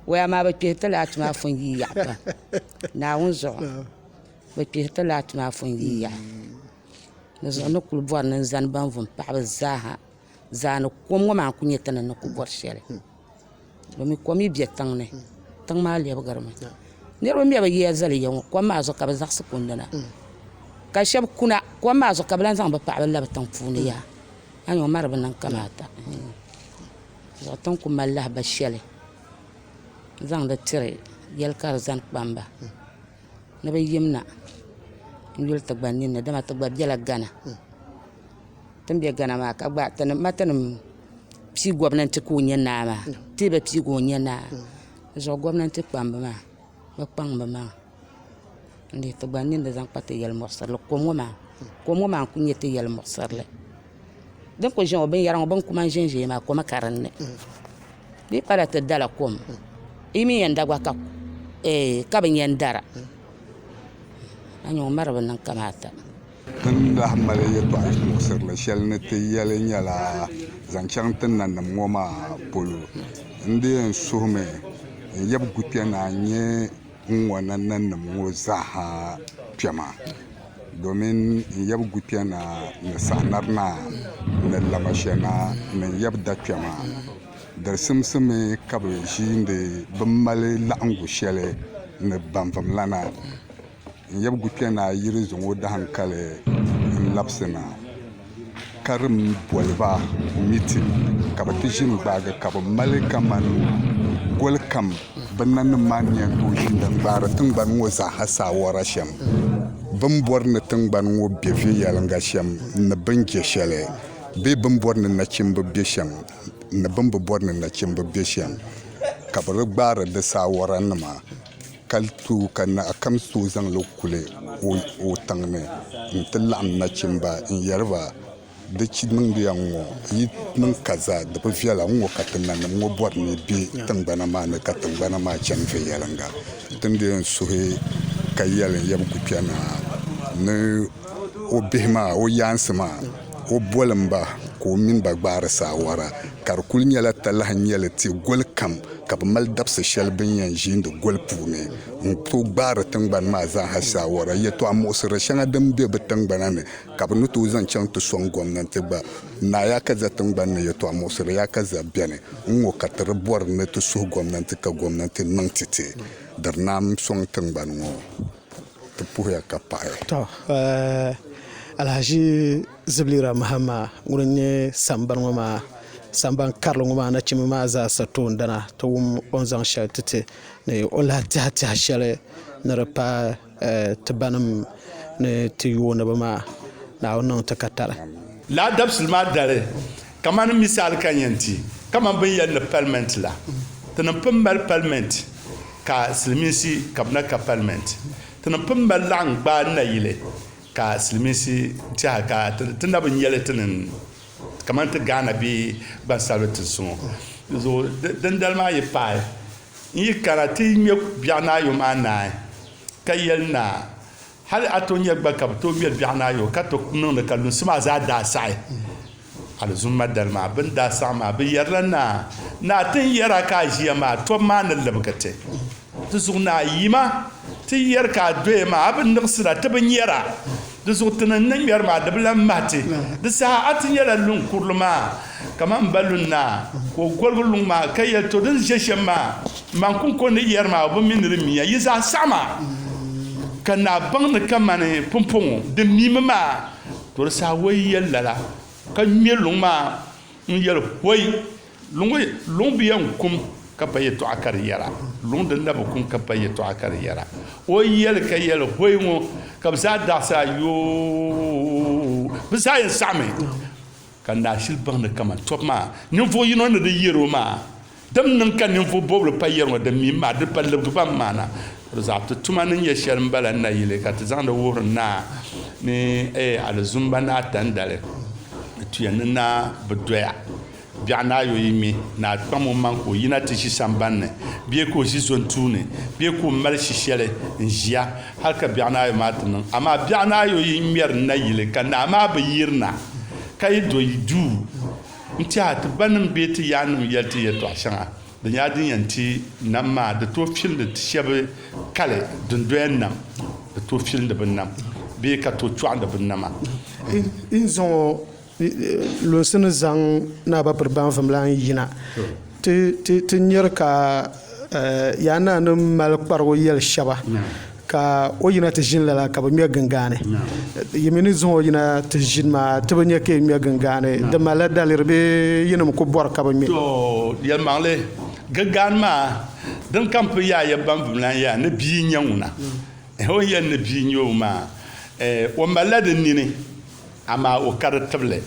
waya maa bi kpihi ti laati maa fun yi yaɣa pam Naawuni zuɣu. Bɛ kpihi ti laati maa fun yi yaɣi. Di zuɣu ni kuli bɔri ni n zani ban vum paɣaba zaaha zaani kom ŋɔ maa n-kuli nyɛ ti ni ni kuli bɔri shɛli. Domi kom yi be tiŋ ni tiŋ maa lɛbigirimi. Niriba mi bi yiya zali ya ŋɔ kom maa zuɣu ka bɛ zaɣisi kundina ka shɛba kuna kom maa zuɣu ka bɛ lahi zaŋ bɛ paɣaba labi tiŋ puuni yaha. A ni ŋɔ ma di bi niŋ kamaata. Di zuɣu ti ni kuli mali lahabali shɛli. zaŋdi tiri yɛli ka di zani kpamba ni bi yimna n yuli ti gba ninni dama ti gba biɛla Gana. Ti ni bɛ Gana maa ka gba ti ma tinim pii gobnanti ka o nyɛ naa maa ti bi piigi o nyɛ naa di zuɣu gobnanti kpamba maa bi kpaŋ bi maŋa n lihi ti gba ninni zaŋ kpa ti yɛli muɣisirili kom ŋɔ maa kom ŋɔ maa n ku nyɛ ti yɛli muɣisirili din ku ʒɛ ŋɔ binyɛra ŋɔ bin kuma n ʒɛnʒɛya maa koma ka dinni di yi pala ti dala kom yi mii yɛn da gba ka bi yɛn dara a nyɛ ŋɔ mari bi niŋ kamaata. Ti ni lahi mali yɛtɔɣ muɣisirili shɛli ni ti yɛli nyɛla zaŋ chaŋ ti nanim ŋɔ maa polo. N di yɛn suhimi n-yab Gukpɛnaa n-nyɛ n ŋɔ na nanim ŋɔ zaaha kpɛma, domin n yab Gukpɛnaa ni Saɣinarinaa ni Lamashɛnaa ni n yab Dakpɛma di simsimi ka bɛ ʒiindi bɛ mali laɣiŋgu shɛli ni Banvumlana. N yab Gukpɛnaa yiri zaŋ o dahim kali n-labisi na ka di boli ba mitin ka bɛ ti ʒini gbaagi ka bɛ mali kamani goli kam bɛ nanim maa ni yɛn tooi ʒini n-gbaari tiŋgbani ŋɔ zaaha saawara shɛm. Bɛ ni bɔri ni tiŋgbani ŋɔ be viɛnyɛliŋga shɛm ni bɛ ni je shɛli bee bɛ ni bɔri ni nachimba be shɛm ni bɛ ni bi bɔri ni nachimba be shɛm ka bɛ di gbaari di saawaranima. Ka tooi ka naa kam tooi zaŋ li kuli o tiŋ ni n-ti laɣim nachimba n-yɛri ba di chi niŋdiya ŋ-ŋɔ yi niŋ kaza di bi viɛla ŋ-ŋɔ ka ti nanim ŋɔ bɔri ni bɛ tiŋgbana maa ni ka tiŋgbana maa chani viɛnyɛliŋga. Ti ni di yɛn suhi ka yɛli n-yab Gukpɛnaa ni o bihi maa o yaansi maa o bolim ba ka o mini ba gbaari saawara ka di kuli nyɛla talahi n-nyɛ li ti goli kam ka bɛ mali dabisi shɛli bɛ ni yɛn ʒiindi goli puuni n-tooi gbaari tiŋgbani maa zaaha saawara. Yɛtɔɣ muɣisiri shɛŋa din be bɛ tiŋgbana ni ka bɛ ni tooi zaŋ chaŋ ti sɔŋ gomnanti gba. Naa yaa ka za tiŋgbani ni yɛtɔɣ muɣisiri yaa ka za beni n-ŋɔ ka ti di bɔri ni ti suhi gomnanti ka gomnanti niŋ ti ti di di naan sɔŋ tiŋgbani ŋɔ. Ti puhiya ka paɣi. Tɔ! Alhaji Ziblira Mahama ŋuni n-nyɛ sambani ŋɔ maa sambani karili ŋɔ maa nachimba maa zaa sa toondana ti wum o ni zaŋ shɛli ti ti ni o ni lahi tɛhi tɛha shɛli ni di paai ti banim ni ti yooniba maa Naawuni niŋ ti katali. Lala dabisili maa dali, kamani misaali ka n yɛn ti, kamani bɛ ni yɛli ni palimɛnti la, ti ni pun mali palimɛnti ka silimiinsi ka bɛ na ka palimɛnti. Ti ni pun mali laɣim gbaai nayili ka silimiinsi tɛha ka ti na bi nya li ti ni kamani ti Ghana bee gbansabili tinsi ŋɔ. Di zuɣu dindali maa yi paai n yi kana ti yi ŋme biɛɣunaayo maa naai ka yɛli naa hali a tooi nya gba ka bɛ tooi ŋmɛri biɛɣunaayo ka tooi niŋdi ka lunsi maa zaa daa saɣi. Alizumma dali maa bɛ ni daa saɣi maa bɛ yɛrila naa, Naa ti ni yɛr a ka a ʒiya maa tɔbu maa ni libigi ti. Di zuɣu naa yima ti yɛri ka a doya maa a bi niɣisira ti bi nyɛra. Di zuɣu ti ni ni ŋmɛri maa di bi lan mahi ti. Di saha a ti nyɛla luŋ kurili maa kaman m ba Lun Naa ka o goligi luŋ maa ka yɛli, To di ni ʒe shɛm maa man kuŋ ko ni yɛri maa o bi mi ni di miya yi zaa saɣima. Ka naa baŋ ni kamani pumpɔŋɔ di mimi maa. To di saha o yi yɛli lala ka ŋme luŋ maa n-yɛli, Hoi! Luŋ bi yɛn kum ka pa yɛtɔɣa ka di yɛra. Luŋ din na bi kum ka pa yɛtɔɣa ka di yɛra. O yi yɛli ka yɛli, Hoi ŋɔ, ka bɛ zaa daɣisi a yoo, bɛ zaa yɛn saɣimi. Ka naa shili baŋ ni kaman tɔbu maa ninvuɣ yino ni di yɛr o maa, Din niŋ ka ninvuɣ bɔbili pa yɛri ŋɔ, di mi maa, di pa libigi ba m-maana. Di zaɣ ti tuma ni nyɛ shɛli m-bala nayili ka ti zaŋdi wuhiri naa ni ee Alizumba naa Tandali di tuya ni naa bi doya. Biɛɣu ni ayo yi ŋme, naa kpaŋm o maŋ ka o yina ti ʒi sambani ni bee ka o ʒi zon tuuni bee ka o mali shi shɛli n-ʒiya hal ka biɛɣu ni ayo maa ti niŋ. Amaa biɛɣu ni ayo yi ŋmɛri nayili ka naa maa bi yirina ka yi do yi duu N tɛha ti banim bee ti yaannim yɛli ti yɛtɔɣ shɛŋa, di nyɛla din yɛn ti nam maa, di tooi filindi ti shɛba kali dundoya nam, di tooi filindi bɛ nam bee ka tooi chɔɣindi bɛ nama. N zaŋ o lunsi ni zaŋ Naa Bapiri Baŋvim la n-yina ti nyari ka Yaa Naa ni mali kparigu yɛli shɛba ka o yina ti ʒini lala ka bɛ ŋme gingaani. Yi mi ni zaŋ o yina ti ʒini maa ti bi nya ka yi ŋme gingaani. Di malila daliri bee yinim ku bɔri ka bɛ ŋme? To, yɛlimaŋli, Gingaani maa din kam pun yaa ya banvum lan yaa ni bia n-nyɛ ŋuna. O ni yɛli ni bia n-nyɛ o maa, o malila di nini amaa o ka di tibili.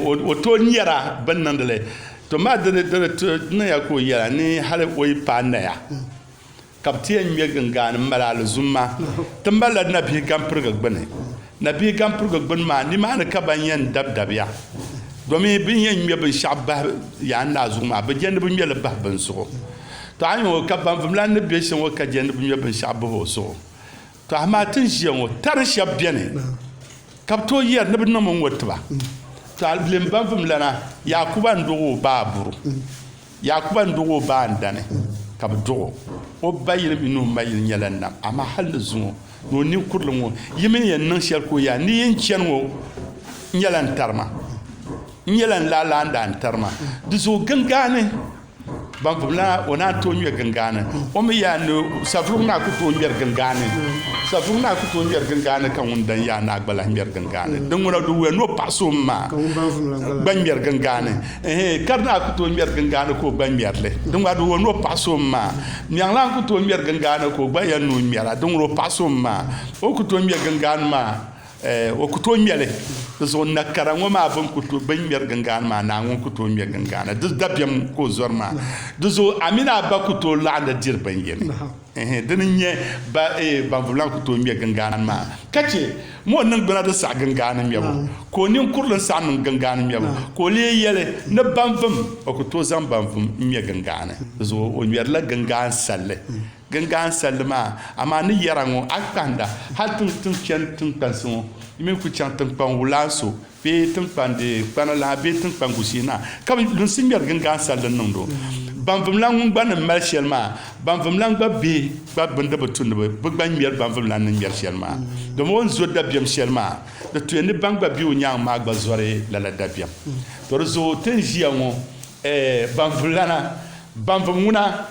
O tooi nyɛra bɛ ni niŋdi li. To maa di niŋya ka o yɛla ni hali o yi paai naya ka bɛ ti yɛn ŋme gingaani m-mali alizumma. Ti malila nabihi gampiriga gbini. Nabihi gampiriga gbini maa, nimaani ka ban yɛn dabidabiya. Domi bɛ ni yɛn ŋme binshɛɣu bahi Yaan Naa zuɣu maa, bɛ je ni bɛ ŋme li bahi bini zuɣu. Tɔ a ni ŋɔ ka banvumlan ni be shɛm ŋɔ ka je ni bɛ ŋme binshɛɣu bahi o zuɣu. Tɔ amaa ti ni ʒiya ŋɔ, tari shɛba beni ka bɛ tooi yɛri ni bɛ niŋmi ŋ-ŋɔ ti ba. Tɔ a lim banvumlana Yaakuba n-dɔɣ o ba Aburu. Yaakuba n-dɔɣ o ba Andani ka bɛ dɔɣ o. O ba yili mini o ma yili nyɛla nam, amaa hal ni zuŋɔ ni o ninkurili ŋɔ yi mi ni yɛn niŋ shɛli ka o yaa ni yi ni chani ŋɔ nyɛla n tarima, n nyɛla n laalaandaa n tarima. Di zuɣu gingaani ban vumla o naan tooi ŋmɛ gingaani o mi yaa ni savurugu naa ku tooi ŋmɛri gingaani savurugu naa ku tooi ŋmɛri gingaani ka ŋun dan yaa naa gba lahi ŋmɛri gingaani din ŋuna di wuya ni o paɣa so maa gba ŋmɛri gingaani kari naa ku tooi ŋmɛri gingaani ka o gba ŋmɛrili din ŋuna di wuya ni o paɣa so maa miɛŋlan ku tooi ŋmɛri gingaani ka o gba yɛn ni o ŋmɛra din ŋuna o paɣa so maa o ku tooi ŋmɛ gingaani maa O ku tooi ŋmɛli di zuɣu na kara ŋɔ maa bɛn ku tooi bɛn ŋmɛri gingaani maa naa ŋun ku tooi ŋmɛ gingaani di dabiɛm ka o zɔri maa di zuɣu a mini a ba ku tooi laɣindi diri bin yini dini n-nyɛ ba banvublan ku tooi ŋmɛ gingaani maa ka chɛ ma o niŋgbuna di saɣi gingaani ŋmɛbu ka o ninkurili n-saɣi niŋ gingaani ŋmɛbu ka o lee yɛli ni banvum o ku tooi zaŋ banvum n-ŋmɛ gingaani di zuɣu o ŋmɛrila gingaan salli. Gingaan salli maa, amaa ni yɛra ŋɔ, a kpahinda hal ti ti chani tiŋkpansi ŋɔ, yi mi ku chaŋ tiŋkpan wulaanso bee tiŋkpan di kpana lana bee tiŋkpan gushee na, ka bɛ lunsi ŋmɛri gingaan salli niŋd o. Banvumlan ŋun gba ni mali shɛli maa, banvumlan gba bihi gba bindi bi tu ni bɛ gba ŋmɛri banvumlan ni ŋmɛri shɛli maa, domi o ni zo dabiɛm shɛli maa, di tuya ni ban gba be o nyaaŋ maa gba zɔri lala dabiɛm. To di zuɣu ti ni ʒiya ŋɔ, banvumlana, banvum ŋuna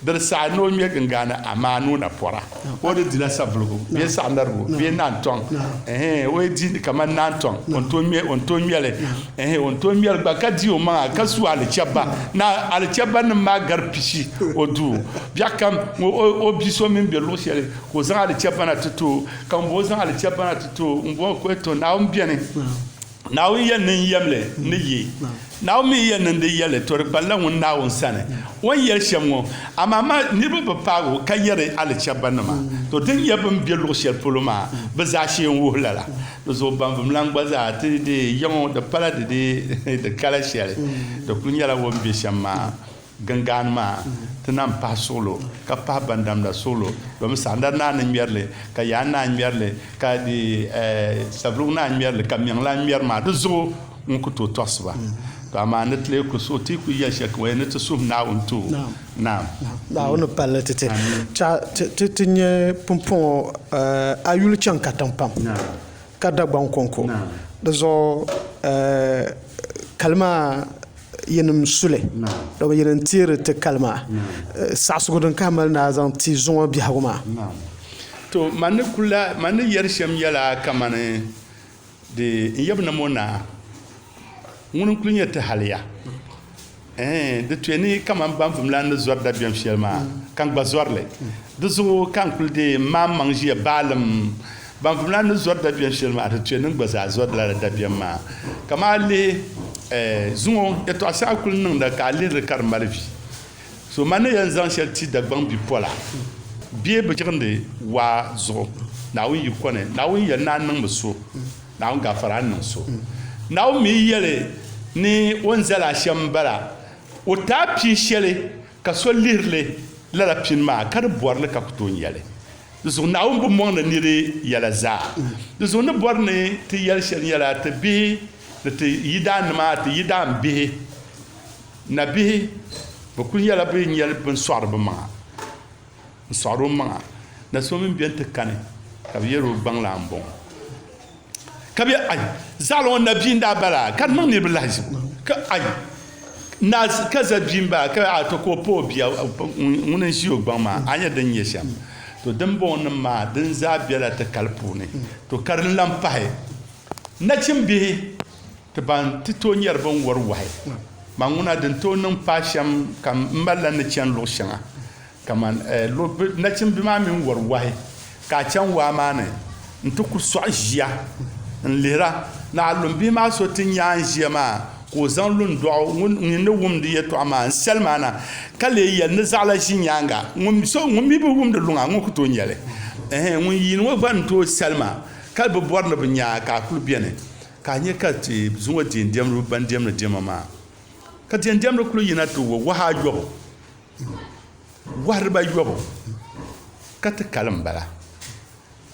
Di di saɣi ni o ŋmɛ gingaani amaa ni o na pɔra. O di dila savuligu bee saɣinarigu bee naantɔŋ ɛhɛn o yi di kamani naantɔŋ o ni tooi ŋmɛ o ni tooi ŋmɛli ɛhɛn o ni tooi ŋmɛli gba ka di o maŋa ka su alichɛbba na alichɛbba nim maa gari pishi o duu biɛɣu kam o o bia so mini be luɣu shɛli ka o zaŋ alichɛbba na ti ti o ka ŋun bɔŋɔ zaŋ alichɛbba na ti ti o ŋun bɔŋɔ ka o to Naawuni beni. Naawuni yɛli ni n yɛmli ni yi. Naawuni mi yɛli ni n di yɛli, to di kpalila ŋun Naawuni sani. O ni yɛli shɛm ŋɔ, amaa ma niriba bi paag o ka yɛri alichɛbbanima. To din nyɛ bɛ ni be luɣ shɛli polo maa, bɛ zaashee n-wuhi lala. Di zuɣu banvumlan gba zaa ti di yiŋ o, di pala di di kala shɛli, di kul nyɛla o ni be shɛm maa. Gingaani maa ti naan pahi suɣulo ka pahi bandamda suɣulo domin saɣindari naa ni ŋmɛri li ka yaan naa ŋmɛri li ka di savurugu naa ŋmɛri li ka miɛŋlan ŋmɛri maa di zuɣu ŋun ku tooi tɔɣisi ba. To amaa ni ti lee ku suhi ti ku yɛli shɛli ka ni ti suhi Naawuni ti o. Naam. Naawuni palli ti ti. Ti ti nya pumpɔŋɔ a yuli chaŋ katiŋ pam ka Dagbaŋ kɔŋko. Di zuɣu kali maa yinim suli domi yini n-teeri ti kali maa saɣisigu din ka mali ni a zaŋ ti zuŋɔ biɛhigu maa. To man ni kula man ni yɛri shɛm nyɛla kamani di n yab Namo Naa ŋuni n-kuli nyɛ ti haliya ɛɛn di tuya ni kamani Banvumlan ni zɔri dabiɛm shɛli maa ka n gba zɔri li di zuɣu ka n kuli deei m maŋmaŋ ʒiya baalim Banvumlan ni zɔri dabiɛm shɛli maa di tuya ni n gba zaa zɔri lala dabiɛm maa kaman a lihi zuŋɔ yɛtɔɣa shɛŋa kuli niŋda ka a lihiri ka di mali vi. So man ni yɛn zaŋ shɛli ti Dagbaŋ bipola bee bi jiɣindi waa zuɣu Naawuni yi kɔni Naawuni yɛli ni a niŋmi so Naawuni gaafara a ni niŋ so Naawuni mi yɛli ni o ni zali a shɛm m-bala o ti a pin shɛli ka so lihiri li lala pini maa ka di bɔri li ka ku tooi nya li. Di zuɣu Naawuni bi mɔŋdi niri yɛla zaa. Di zuɣu ni bɔri ni ti yɛli shɛli nyɛla ti bihi ni ti yidaannima, ti yidaanbihi, nabihi, bɛ kuli nyɛla bɛ nyɛli bɛn sɔɣiri bɛ maŋa, n-sɔɣiri o maŋa. Na so mi beni ti kani ka bɛ yɛli o gbaŋ laa m-bɔŋɔ. Ka bɛ ai, zaɣili ŋɔ nabia n-daa bala ka di niŋ niriba lahizibu. Ka ai, naa ka za bia m-bala ka a to ka o pa o bia ŋuni n-ʒi o gbaŋ maa, a nya din nyɛ shɛm. To dimbɔŋɔnim maa din zaa bela ti kali puuni. To ka din lan pahi, nachimbihi ti ban ti tooi nyari bɛn wari wahi. Man ŋuna din tooi niŋ paai shɛm ka m malila ni chani luɣ shɛŋa kaman nachimbi maa mini wari wahi ka a chaŋ waa maa ni nti ku sɔɣi ʒiya n-lihira. Naɣilum bihi maa so ti nya a ni ʒiya maa ka o zaŋ lundɔɣu ŋun ni wumdi yɛtɔɣa maa n-sali ma na, ka lee yɛli ni zaɣila ʒi nyaaŋa. Ŋun mi bi wumdi luŋa, ŋun ku tooi nya li. Ɛhɛn, ŋun yiini ŋɔ gba ni tooi sali ma, ka bi bɔri ni bɛ nya a ka a kul beni. Ka a nya ka ti zuŋɔ diɛndiɛmdiba ban diɛmdi diɛma maa, ka diɛndiɛmdi kul yina ti wo wahu ayɔbu. Wahiriba yɔbu ka ti kali m-bala.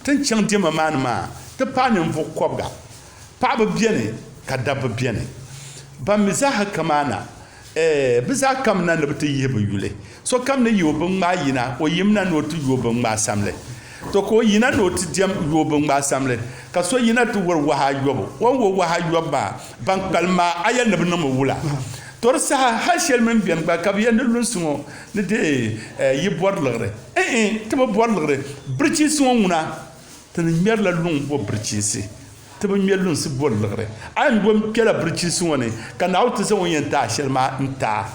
Ti ni chaŋ diɛma maa ni maa, ti paai ninvuɣ kɔbiga. Paɣiba beni ka dabba beni. Ban mi zaaha kamaana, ɛɛ, bɛ zaa kamina ni bɛ ti yihi bɛ yuli. Sokam ni yi o biŋŋmaa yina, o yimina ni o ti yu o biŋŋmaa samli. To ka o yina ni o ti diɛm yu o biŋŋmaa samli, ka so yina ti wari wahu ayɔbu. O ni wa wahu ayɔbu maa, ban kpalim maa a yɛli ni bɛ niŋmi wula? To di saha hal shɛli mini beni gba ka bɛ yɛli ni lunsi ŋɔ ni deei yi bɔri liɣiri. N-i, ti bi bɔri liɣiri. Birichiinsi ŋɔ ŋuna, ti ni ŋmɛrila luŋ bo birichiinsi. Ti bi ŋmɛ lunsi bɔri liɣiri. A yɛn bo n-kpɛla birichiinsi ŋɔ ni ka Naawuni ti zaŋ o ni yɛn ti a shɛli maa n-ti a.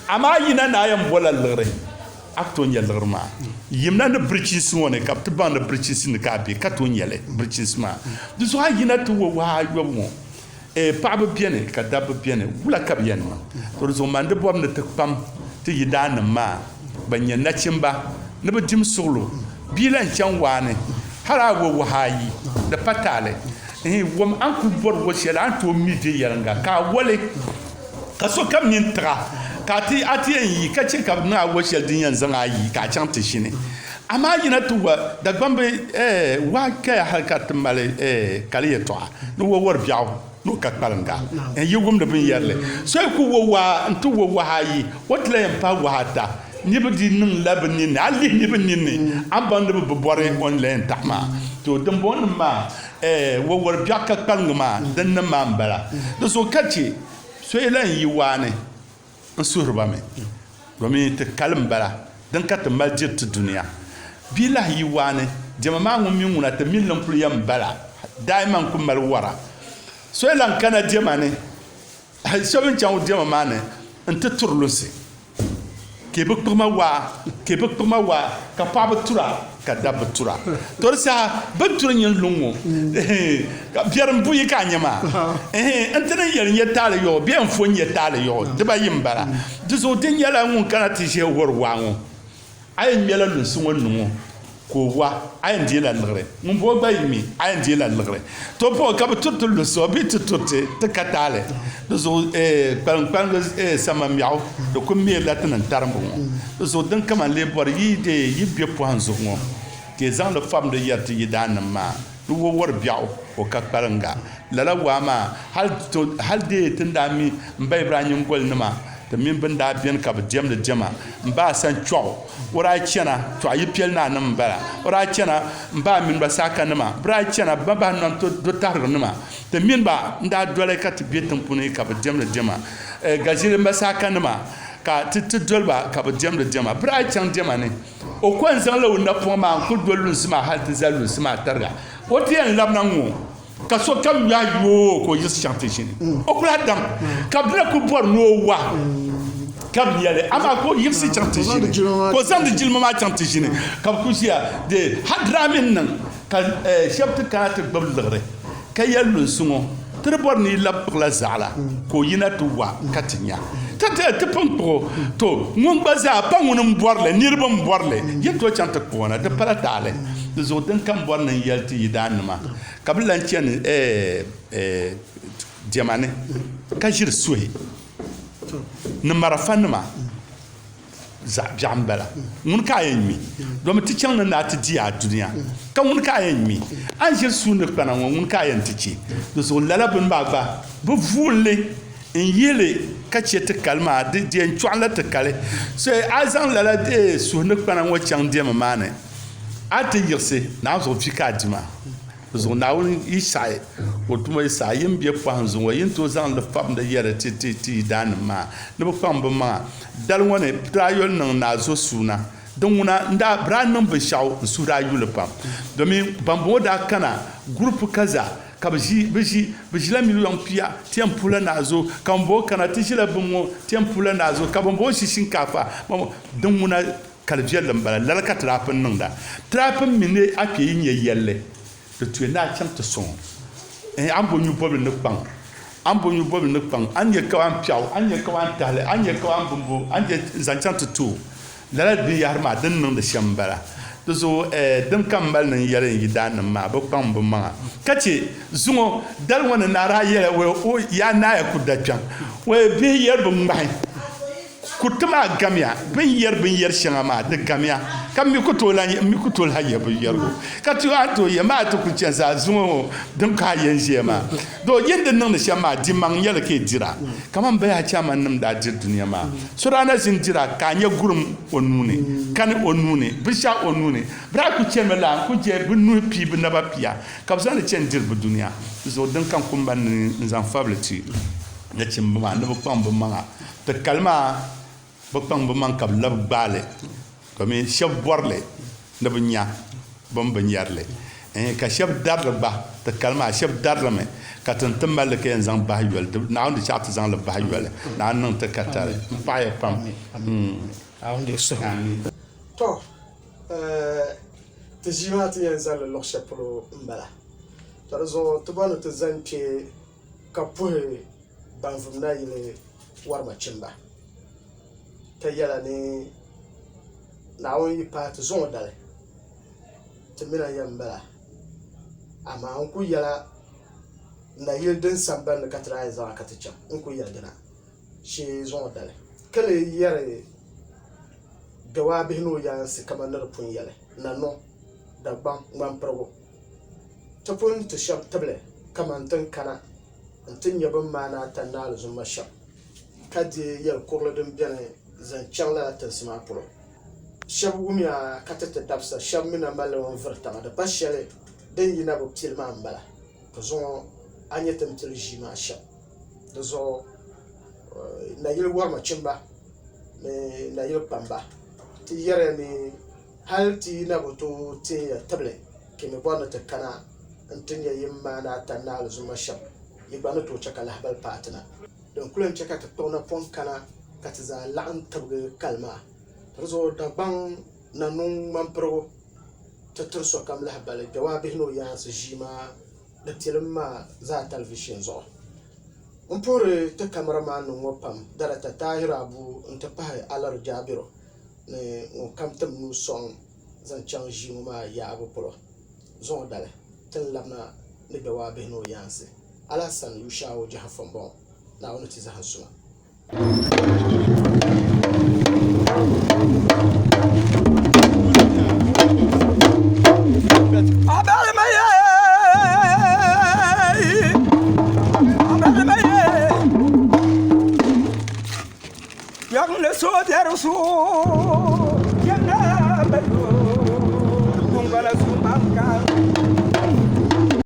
Amaa yina ni a yɛn bɔrila liɣiri, a ku tooi nya liɣiri maa. Yimina ni birichiinsi ŋɔ ni ka bɛ ti baŋ ni birichiinsi ni ka a be ka tooi nya li birichiinsi maa. Di zuɣu a yina ti wo wahu ayɔbu ŋɔ. Ee, paɣaba beni ka dabba beni, wula ka bɛ yɛn niŋ? To di zuɣu man di bɔbu ni ti kpam ti yidaannim maa ban nyɛ nachimba ni bɛ dim suɣilo bia lan chaŋ waa ni hal a wo wahu ayi, di pa taali. Ihi, wom a ni kul bɔri wo shɛli a ni tooi mi viɛnyɛliŋga ka a wo li, ka sokam nini tiɣ a, ka a ti a ti yɛn yi ka chɛ ka bɛ niŋ a wo shɛli din yɛn zaŋ a yi ka a chaŋ ti ʒini. Amaa yina ti wa Dagbamb waa kaya hal ka ti mali kali yɛtɔɣa ni wo wari biɛɣu ni o ka kpaliŋga n yi wumdi binyɛrili. So yi ku wo waa nti wo wahu ayi, o ti lahi yɛn pahi wahu ata. Niriba di niŋla bɛ ninni, a lihi niriba ninni, a ni baŋ ni bɛ bi bɔri o ni lahi yɛn taɣi maa. To dimbɔŋɔnim maa wo wari biɛɣu ka kpaliŋga maa dinnim maa m-bala. Di zuɣu ka chɛ so yi lahi yi waa ni n suhiri ba mi, domin ti kali m-bala din ka ti mali diri ti dunia. Bia lahi yi waa ni, diɛma maa ŋun mi ŋuna ti mini li n-kuli yɛn bala daiman n-ku mali wara. So yi lahi kana diɛma ni, shɛba n chaŋ diɛma maa ni nti turi lunsi, ka bɛ kpuɣi ma waa, ka bɛ kpuɣi ma waa, ka paɣaba tura ka dabba tura. To di saha bɛ ni turi nyini luŋ ŋɔ, ka biɛri m buyi ka a nya maa. N ti ni yɛli n-nyɛ taali yɔɣu bee n fo n-nyɛ taali yɔɣu dibayi m-bala. Di zuɣu di nyɛla ŋun kana ti ʒe wari waa ŋɔ, a yɛn ŋmɛla lunsi ŋɔ niŋ o ka o wa, a yɛn deela liɣiri. Ŋun bo gba yi mi, a yɛn deela liɣiri. To pɔi ka bɛ turi ti lunsi ŋɔ bee ti turi ti, ti ka taali. Di zuɣu kpaliŋkpaliŋgi samambiɛɣu di kuli meerila ti ni tarimbu ŋɔ. Di zuɣu din kama n-lee bɔri yi deei yi be pɔhim zuɣu ŋɔ, ka yi zaŋ li fabindi yɛri ti yidaannim maa ni wo wari biɛɣu o ka kpaliŋga. Lala waa maa hal deei ti ni daa mi m ba Ibrahim nyiŋgolinima ti mini bɛ ni daa beni ka bɛ diɛmdi diɛma m ba Asan Chɔɣu o daa chana Chɔɣu Yipɛli Naa nim m-bala o daa chana m ba mini ba Saakanima bɛ daa chana bɛ bahi nam dotahiriginima ti mini ba n-daa doli ka ti be tiŋ puuni ka bɛ diɛmdi diɛma Gazili m ba Saakanima ka ti ti doli ba ka bɛ diɛmdi diɛma bɛ daa chaŋ diɛma ni o ko n-zaŋla o napɔŋ maa n-kuli doli lunsi maa hali ti zali lunsi maa tariga o ti yɛn labina ŋ-ŋɔ ka sokam yɔhi yoo ka o yiɣisi chaŋ ti ʒini o kuli adam ka bɛ na kuli bɔri ni o wa ka bɛ yɛli amaa ka o yiɣisi chaŋ ti ʒini ka o zaŋdi jilima maa chaŋ ti ʒini ka bɛ kuli ʒiya de ha diraami n-niŋ ka shɛba ti kana ti gbubi liɣiri ka yɛli lunsi ŋɔ ti di bɔri ni yi labi kpuɣila zaɣila ka o yina ti wa ka ti nya ti ti pun kpuɣi o to ŋun gba zaa pa ŋuni m-bɔri li niriba m-bɔri li yi tooi chaŋ ti kpuɣi o na di pala taali di zuɣu din kam bɔri ni n yɛli ti yidaannima Ka bɛ lan chani diɛma ni ka ʒiri suhi ni marafanima zaɣ biɛɣu m-bala. Ŋuni ka a yɛn ŋme? Domi ti chaŋ ni ni a ti di a dunia, ka ŋuni ka a yɛn ŋme? A ni ʒiri suhi ni kpana ŋɔ, ŋuni ka a yɛn ti chɛ? Di zuɣu lala bini maa gba bi vuun li n-yihi li ka chɛ ti kali maa, di yɛn chɔɣinla ti kali. So a zaŋ lala suhi ni kpana ŋɔ chaŋ diɛma maa ni, a ti yiɣisi naanzuɣu vi ka a di maa. Di zuɣu Naawuni yi saɣi o tuma yi saɣi yi ni be pɔhim zuŋɔ yi ni tooi zaŋ li fabindi yɛli ti ti yidaannim maa ni bɛ kpaŋ bɛ maŋa. Dali ŋɔ ni ti daa yoli niŋ Naa Zo suuna. Din ŋuna n daa bɛ daa niŋ binshɛɣu n suhu daa yuli pam domin bambɔŋɔ daa kana gurupu kaza ka bɛ ʒi bɛ ʒi bɛ ʒila miliyɔŋ pia ti yɛn puhila naazo ka bambɔŋɔ kana ti ʒila bini ŋɔ ti yɛn puhila naazo ka bambɔŋɔ ʒi shinkaafa din ŋuna kali viɛlli m-bala lala ka ti daa pun niŋda ti daa pun mi ni a kpe yi nya yɛlli di tuya ni a chaŋ ti sɔŋ o a ni bo nyu bɔbili ni kpaŋ a ni bo nyu bɔbili ni kpaŋ a ni nya kawan piɛɣu a ni nya kawan tahili a ni nya kawan bimbo a ni je zaŋ chaŋ ti ti o lala binyahari maa din niŋdi shɛm m-bala di zuɣu din kam mali ni n yɛli n yidaannim maa bɛ kpaŋ bɛ maŋa ka che zuŋɔ dali ŋɔ ni naa daa yɛla o yaa naaya ku da kpiɔŋ bihi yɛri bi ŋmahi Kuriti maa gamiya, bɛ ni yɛri binyɛr shɛŋa maa, di gamiya, ka m mi ku tooi lan, m mi ku tooi lahi yɛ binyɛrigu. Ka ti a ni tooi yɛ maa ti ku chani zaa zuŋɔ ŋɔ din ka a yɛn ʒiya maa. Doo yi ni di niŋdi shɛm maa, dimaŋ n-nyɛ li ka yi dira. Kaman bɛ yaa chaamanim daa diri dunia maa. So daa na ʒini dira ka a nya gurim o nuu ni, kani o nuu ni, binshɛɣu o nuu ni. Bɛ daa ku chanimi laa n-ku je bɛ nuhi pii bɛ naba pia, ka bɛ zaŋ li chani diri bɛ dunia. Di zuɣu din ka n ku mali ni n zaŋ fabili ti nachimba maa ni bɛ kpaŋ bɛ maŋa. Ti kali maa bi kpaŋ bi maŋ ka bi labi gbaali domin shɛba bɔri li ni bi nya bini bi nyari li ka shɛba dari li gba ti kali maa shɛba dari li mi ka ti ni ti mali li ka yɛn zaŋ bahi yoli Naawuni di chaɣ ti zaŋ li bahi yoli Naawuni niŋ ti katali m paɣiya pam. Tɔ! Ti ʒii maa ti yɛn zali li luɣ shɛli polo m-bala. Tɔ di zuɣu ti bɔri ni ti zani kpe ka puhi Banvum nayili warimachimba, ka yɛla ni Naawuni yi paai ti zuŋɔ dali, ti mina yɛm bala. Amaa n ku yɛla nayili din sambani ni ka ti daa yɛn zaŋ a ka ti chaŋ, n ku yɛli dina shee zuŋɔ dali. Ka lee yɛri Gbewaabihi ni o yaansi kaman ni di pun yɛli, Nanɔ, Dagbaŋ, Ŋmampirigu. Ti pun ti shɛb tibili kaman ti ni kana nti nya bɛ ni maani ata ni alizumma shɛm, ka deei yɛl kurili din beni zaŋ chaŋ lala tinsi maa polo. Shɛb wumya ka ti ti dabisa, shɛb mi na mali li mi n-viri tiŋa. Di pa shɛli din yi na bi pili maa m-bala, ka zuŋɔ a nya ti ni pili ʒii maa shɛm. Di zuɣu nayili wɔrimachimba ni nayili kpamba ti yɛriya ni hal ti yi na bi tooi teei ya tibili, ka yi mi bɔri ni ti kana nti nya yi ni maani ata ni alizumma shɛm, yi gba ni tooi chɛ ka lahibali paai ti na. Din kul yɛn chɛ ka ti kpuɣi napɔŋ kana ka ti zaa laɣim tibigi kali maa. Di zuɣu Dagbaŋ Nanuŋ ŋmampirigu ti tiri sokam lahibali Gbewaa bihi ni o yaansi ʒii maa di tilim maa zaa talivishin zuɣu. M puhiri ti kamaramannim ŋɔ pam, Darata Tahiru Abu nti pahi Alaru Jabiru ni ŋun kam tim nuu sɔŋ zaŋ chaŋ ʒii ŋɔ maa yaabu polo. Zuŋɔ dali, ti ni labina ni Gbewaa bihi ni o yaansi. Alhassan Yushau Jahafo m-bɔŋɔ. Naawuni ti zahim suma. Yɔŋ ni so biɛri so, yɛn na mali o.